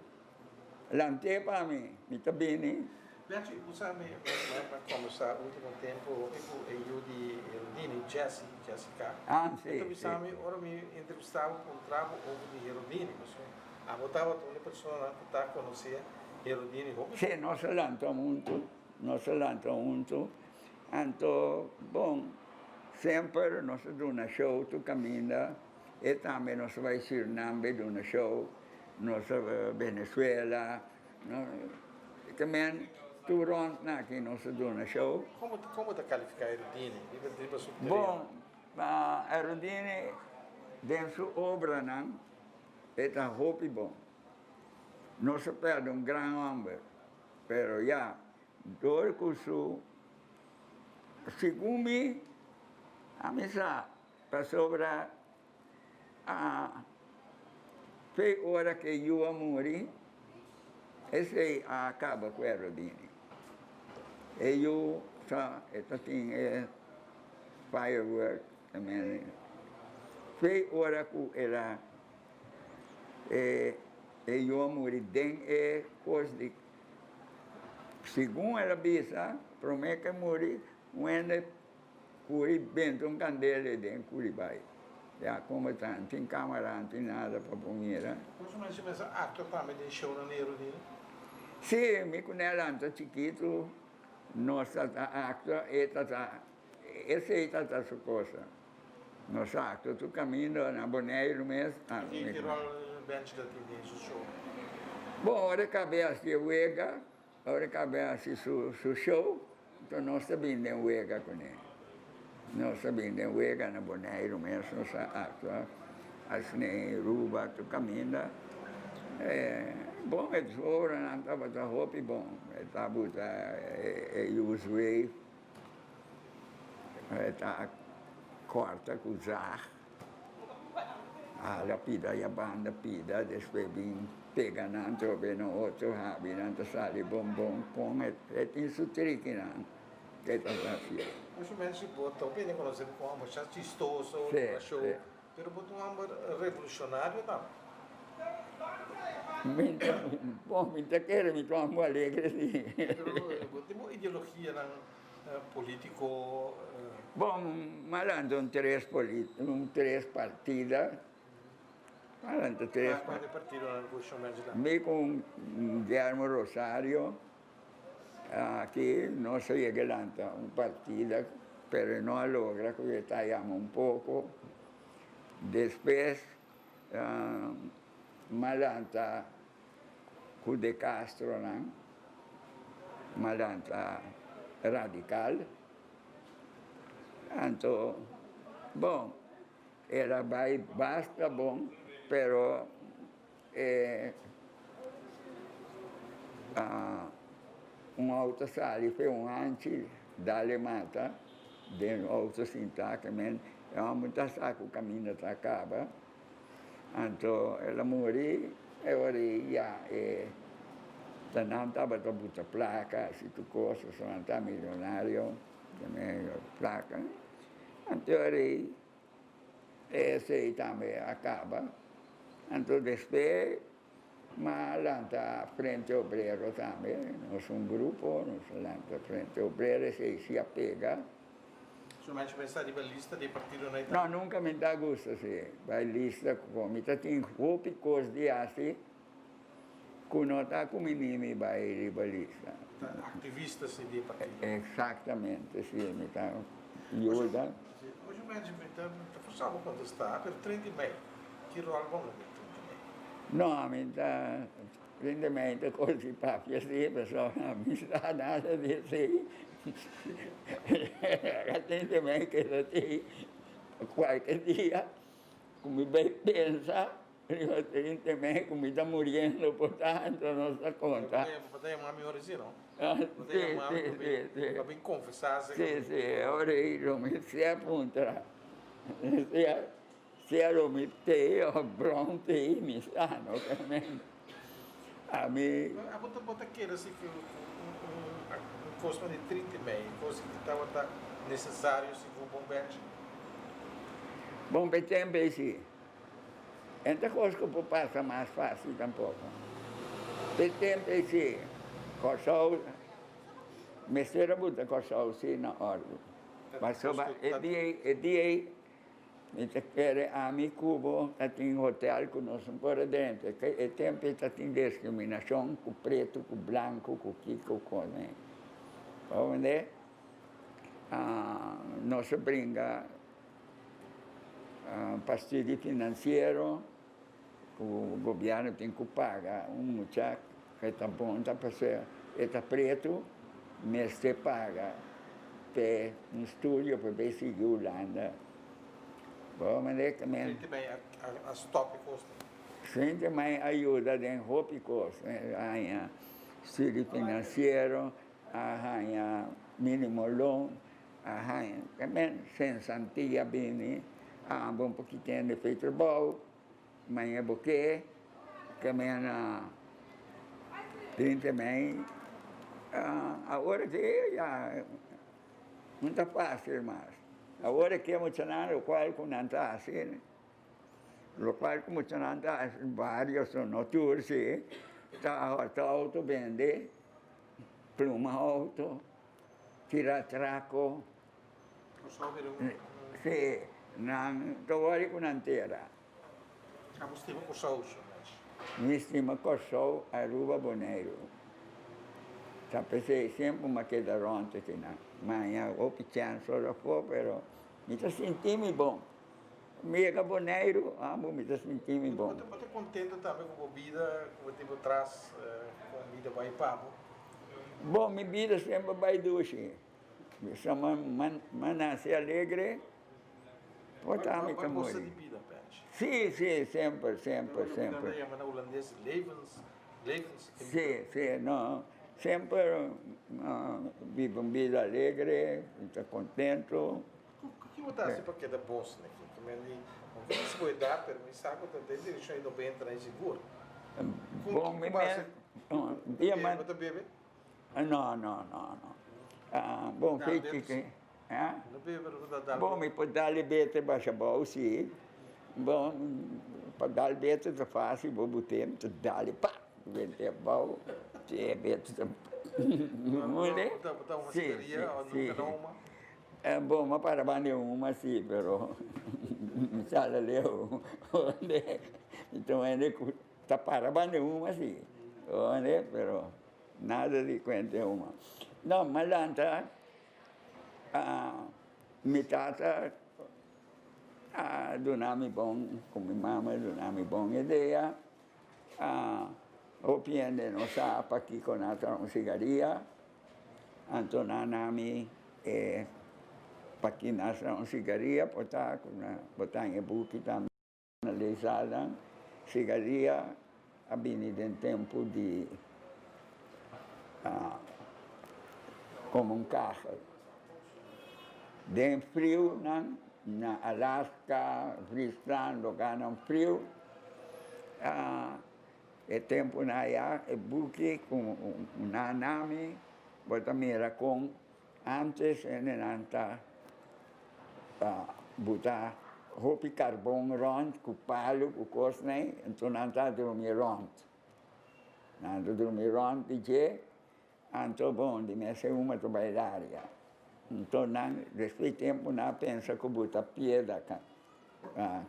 Lant'é pa mi, mi ta bini. Bertje, bo sa mi a kombersá ultimo tempu hopi ku e yu di Herodini, Jessy, Jessica. Ah, si, E ta bisa si. mi ora mi entrevistá bo puntra bo over di Herodini, pasobra abo tabata un di personanan ku ta konosé Herodini hopi. Si, nos a lanta huntu, nos a lanta huntu. Anto, bon, semper nos a duna show tur kaminda, e tambe nos a bai Surinam bai duna show, nos a Venezuela, te men tur rond na aki nos a duna show. Komo ta kalifiká Erudini riba su tereno? Bon, Erudini den su obranan e ta hopi bon. Nos a pèrdè un gran hòmber, pero ya. Dor ku su segun mi a mi sa pasobra a fe ora ke yu a muri esei a kaba ku Herodini. E yu sa e ta tin e firework fe ora ku el a e yu a muri den e kos di Segun el a bisa, promé ku e muri, un hende kuri benta un kandela ei den kuri bai. Ya komo ta, no tin kamera, no tin nada pa por mira. Boso mester mester aktua tambe den shownan di Herodina? Sí, mi ku Nel anta chikitu nos ta ta aktua, e ta ta, esei ta ta su cosa. Nos a aktua tur kaminda na Boneiru mes. Ki ròl Bench ta tin den su show? Bon, ora e kab'é hasi e wega, ora e kab'é hasi su show, enton nos ta bin den wega kuné. Nos ta bin den wega na Boneiru mes, nos a aktua asina Aruba, tur kaminda. Bon, e obranan tabata hopi bon. E tabuta e use wave. E ta kòrta ku zag, hala pida ya banda pida, despues bin pega nan trobe na otro habi nan ta sali bon bon kon e tin su trikinan ke ta hasi. Mucho menos si bo ta bini konosé bo komo mucha chistoso, duna show, pero bo ta un homber revolucionario tambe. Mi ta, bon, mi ta kere mi ta un homber alegre si. Pero bo tin bo ideologianan politico. Bon, mi lanta un tres un tres partida, mi lanta tres. Cual e partidonan cu Shon Benji lanta? Mi con Guillermo Rosario, aki nos a yega lanta un partida, pero no a logra cu e ta yama un poco. Despues m'a lanta ku de Castronan, m'a lanta radical. Anto, bon, el a bai basta bon, pero e un auto sali fe un hanchi dale mata den auto sinta ke men e homber ta sa ku kaminda ta kaba anto el a muri e ora ei ya e ta nan tabata buta plaka hasi tur kos pasobra nan ta milionario plaka anto e ora ei esei tambe a kaba. Anto despues m'a lanta Frente Obrero tambe, nos un grupo, nos a lanta Frente Obrero, esei si a pega. Su menshi mester sta riba lista di e partido na e No, nunka mi ta gusta si bai lista ku mi ta tin hopi kos di hasi ku no ta kumini mi bai riba lista. Ta aktivista si di e partido. Eksaktamente si, mi ta yuda. Ojo menshi mi ta forsa bo kontesta, pero 30 mei, ki ròl bo hunga den 30 mei? No, mi ta 30 mei ta kos di papia si, pasobra mi sa nada di esei. 30 mei keda tin kualke dia ku mi bai pensa riba 30 mei ku mi ta muriendo por tanto nos ta konta. Bo ta yama mi ora si no? Bo ta yama mi pa bin konfesá si. Si, si, ora ei lo mi sea puntra. Sea sea lo mi te of brown te mi sa no ke men. Ami. Abo ta bo ta kere si ku un kos di 30 mei, kos ku tabata nesesario segun bon bèchi? Bon pe tempu ei si. En ta kos ku por pasa mas fásil tampoko. Pe tempu ei si Kòrsou mester a buta Kòrsou si na òrdu. Pasobra e dia ei e dia ei mi ta kere ami ku bo ta tin hotel ku nos no por a drenta. E tempu ei ta tin diskriminashon ku pretu ku blanku ku kiko ku kos. Pasobra nos a bringa Fastidio finansiero ku gobièrnu tin ku paga un mucha ku ta bon ta pas'é e ta pretu mester paga p'e un studio pa bai sigui Hulanda. Bo manera ku mi. Sinti mai a stòp e kos ei. Sinti mai a yuda den hopi kos, haña studio finansiero, a haña minimo loon. A haña tambe sensantia bini a amba un pokitin di fe trabou, maña bo ke, ke mena 30 mei, awor aki ya no ta fácil mas, awor aki muchanan lokual ku nan ta hasi, lokual ku muchanan ta hasi varios no tur si, ta hòrta outo bende, pluma outo. Tira trako. Sí, nan ta wòri ku nan tera. Abo stima Kòrsou so mes? Mi stima Kòrsou, Aruba, Boneiru. Ta p'esei semper mi a keda rònt aki nan. Mi haña hopi chèns ora afó, pero mi ta sinti mi bon. Mi yega Boneiru, amo mi ta sinti mi bon. Bo ta kontento tambe ku bo bida ku bo tin bo tras, kon bida bai pa bo? Bon, mi bida semper bai dushi. Mi sa ma nase alegre, por ta mi ta muri. Bo gosta di bida, Pench? Si, si, semper, semper, semper. Nan ta yama na hulandes levens, levens. Si, si, no, semper biba un bida alegre, mi ta kontento. Ki bo ta hasi pa keda bos neki? Ki men di, no ke si bo edat, pero mi sa ku ta den direkshon di nobenta na e sigur. Bon, mi mes, dia man. Bo ta bebe? No, no, no, no. Bon, fechi ke, eh? No bebe, pero bo ta dal. Bon, mi por dal e bete basha bou, si. Bon, pa dal bete ta fácil, bo bot'é, mi ta dal e pa, bete abou, si e bete ta. Bo ta huma sigaria o nunca no huma? Bon, m'a para banda e huma si, pero mi sala leu. Onde mi ta un hende ku ta para banda e huma si, onde, pero nada di kuenta e huma. No, m'a lanta, mi tata a duna mi bon, ku mi mama a duna mi bon idea, hopi hende no sa pakiko nan ta un sigaria. Anto nan na mi e paki nan sra un sigaria por ta ku nan por ta e buki tambe na lesa nan. Sigaria a bini den tempu di komo un kagel. Den friu nan na Alaska, Friesland, lugarnan friu. E tempunan aya e buki ku nan nami bo ta mira kon antes hendenan ta buta hopi karbon rònt ku palu ku kosnan enton nan ta drumi rònt. Nan ta drumi rònt di dje, anto bon di mester huma ta bai laria. Enton nan despues di tempu nan a pensa ku bo ta piedra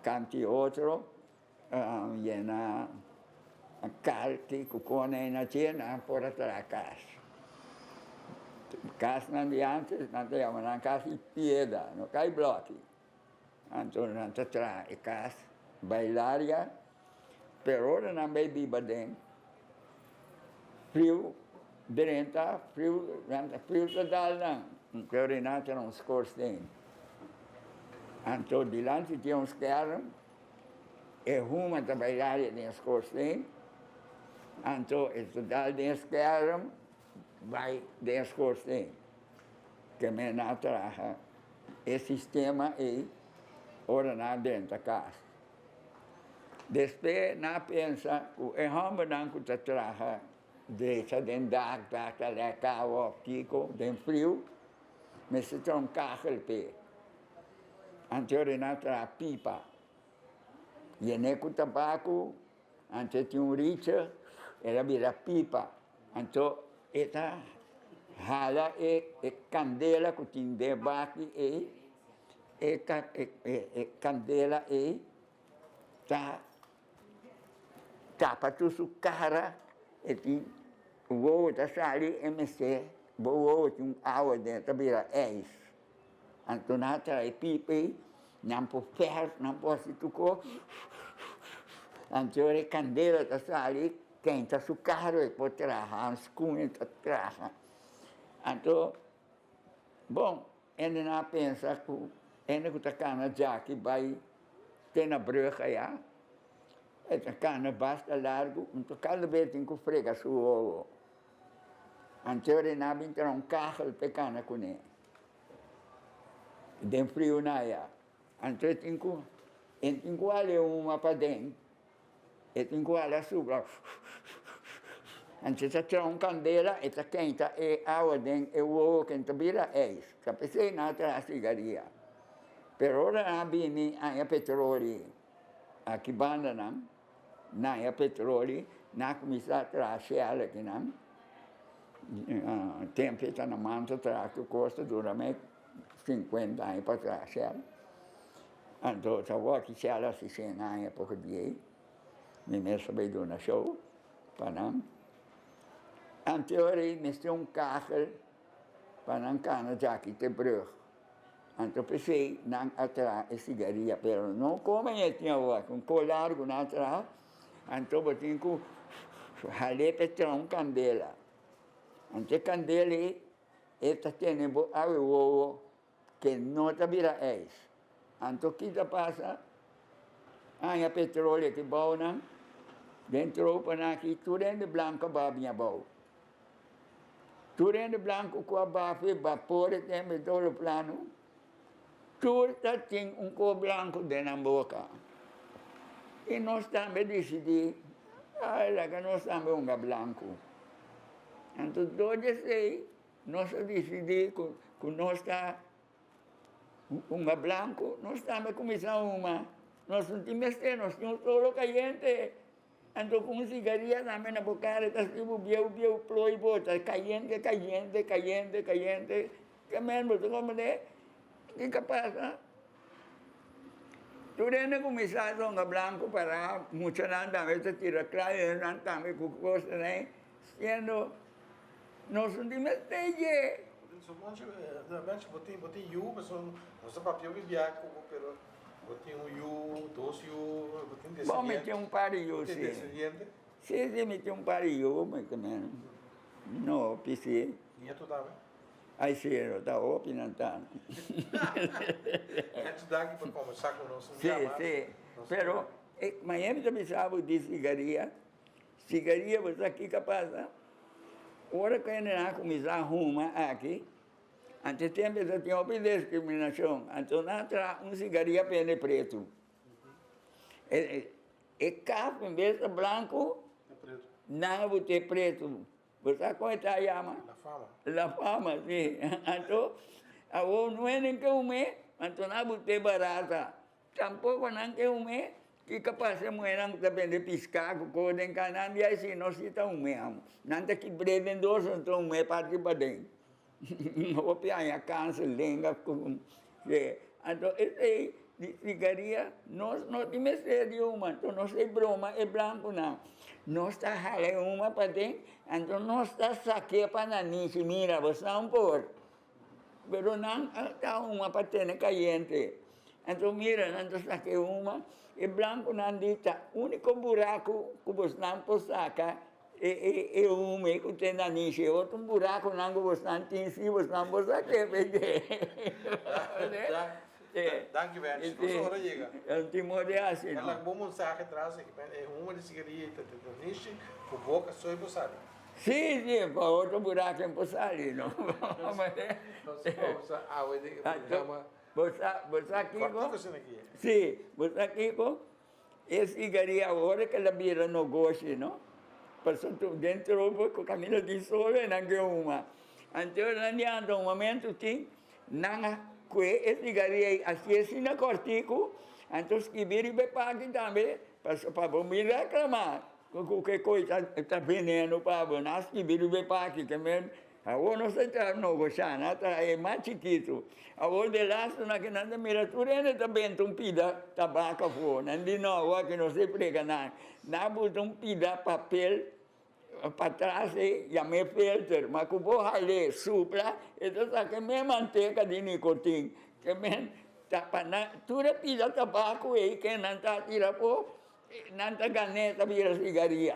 kanti otro yena kalki ku kone na dje nan por a traha kas. Kasnan di antes nan ta yama nan kas di piedra no kas di blòki. Anto nan ta traha e kas bai laria pero ora nan bai biba den friu drenta friu friu ta dal nan pero nan ta un skorsteen anto dilanti tin un skerm. E huma ta bai laria den e skorsteen, anto e ta dal den e skerm bai den e skorsteen. Ke men a traha e sistema ei ora nan a drenta kas. Despues nan a pensa ku e hòmbernan ku ta traha drecha den dak, dak ta lèk awa òf kiko den friu, mester traha un kagel p'e. Antes ora nan traha pipa, yené ku tabaku, antes tin un richa, el a bira pipa. Anto e ta hala e kandela ku tin den baki ei, e kandela ei ta tapa tur su kara, e tin wowo ta sali e mester bo wowo tin un awa den ta bira ijs. Anto nan a trae pipa ei, nan por fèrf, nan por hasi tur kos. Anto ora e kandela ta sali, kenta su karo e por traha, skun e ta traha. Anto, bon, hende nan a pensa ku hende ku ta kana djaki bai te na brùg aya, e ta kana basta largu, anto kada bes tin ku frega su wowo. Anto ora nan a bin traha un kagel pa e kana kuné. Den friu na aya. Anto e tin ku e tin ku hala e huma paden, e tin ku hala supla Anto e ta traha un kandela, e ta kenta e awa den e wowo ken ta bira ijs. Ta p'esei nan a traha sigaria. Pero ora nan a bini haña petroli aki bandanan, nan haña petroli, nan a kuminsá traha shell akinan. Tempo e ta na man ta traha tur kos ta dura me sinkuenta aña pa traha shell. Anto ta wòrdu shell hasi shen aña poko di ei. Mi mes a bai duna show pa nan. Anto ora ei mester un kagel pa nan kana djaki te brug. Anto p'esei nan a traha e sigaria, pero no kome e tin awor, un ko largu nan a traha. Anto bo tin ku hal'é pa e traha un kandela. Anto e kandela ei, e ta tene bo awe wowo ke no ta bira ijs. Anto ki ta pasa? Haña petroleo aki bou nan, den tropanan aki tur hende blanku a babia abou. Tur hende blanku ku a bafia bapor e tempu e dolo plano, Tur ta tin un kos blanku den nan boka. I nos tambe disidí, Ai, laga nos tambe hunga blanku. Anto dor di esei nos a disidí ku nos ta hunga blanku, nos tambe kuminsá huma. Nos no tin mester, nos tin un solo kayente. Anto ku un sigaria tambe na bo kara ta hasi bo bieu bieu ploi bo ta kayente kayente kayente kayente ke men bo ta komprende kiko a pasa tur hende kuminsá zonga blanku para muchanan tambe ta tira klai nan tambe ku kosnan ei siendo nos no tin mester dje. Bo tin bo tin yu pasobra nos ta papia bibia ku bo pero. Bo tin un yu, dos yu, bo tin descendiente? Bon, mi tin un par di yu, si. Bo tin descendiente? Si, si, mi tin un par di yu, mi ta men. No hopi, si. Nieto tambe? Ai, si, no ta hopi nan ta. Mucho danki pa combersa cu nos un dia mas. Si, si. Pero, mañana mi ta bisa bo di sigaria. Sigaria, bo sa kiko a pasa? Ora cu hende nan a cuminsa huma aki, Antes tempo ta tin hopi discriminacion, anto nan a traha un sigaria pa hende pretu. E kap en bes ta blanco, nan a bot'é pretu. Bo sa con e ta yama? La fama. La fama, si. Anto, awor no hende ke hum'é, anto nan a bot'é barata. Tampoko nan ke hum'é, kiko pasa e muhénan ku ta bende piská ku kos den ka nan di ai si no si ta hum'é amo. Nan ta kibr'é den dos anto hum'é parti paden. Hopi aña kanser lenga ku ke. Anto esei di sigaria nos no tin mester di huma, anto nos e broma e blankunan. Nos ta hala e huma paden, anto nos ta sak'é pa nanishi, mira bo sa un por. Pero nan a ta huma pa tene kayente. Anto mira, nan ta saka e huma, e blankunan di ta úniko buraku ku bosnan por saka e e e huma ei ku ten nanishi. E otro burakunan ku bosnan tin si bosnan por sak'é p'e. Danki Bench, nos ora yega. No tin modo di hasi no. El a bo mensahe tras e huma di sigaria ta nanishi ku boka soy por sali. Sí, sí, pa otro buraco por sali, no? Nos pausa awe den e programa. Bo sa, bo sa kiko? Cortico asina aki. Sí, bo sa kiko? E sigaria awor ke la bira nogoshi, no? Pasobra tur den tropo ku kaminda di solo e nan ke huma. Anto nan di anda un momento tin nan a kue e sigaria ei hasi asina cortico, anto skibi riba e paki tambe pasobra pa bo bin reclama. Ku ke koi ta veneno pa bo? Nan a skibi riba e paki ke men awor nos ta traha nogoshá, nan a traha e mas chikitu. Awor de lastu nan ke nan ta mira tur hende ta benta un pida tabak afó. Nan di no, awor aki nos ta frega nan. Nan a buta un pida papel patras ei yam'é filter, ma ku bo hal'é supla e ta saka e mes manteka di nikotin. Ke men ta pa nan tur e pida tabaku ei ke nan ta tira afó. Nan ta gané ta bira sigaria.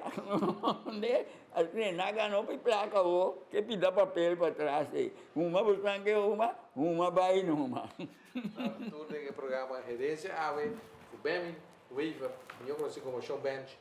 Nde? Asina nan gana hopi plaka ho, ke pida papel pa tras ei. Huma busnan ke huma, huma bai numa. Tur den e programa Herencia Awe ku Benwin Wever, mihó konosí komo Shon Bench.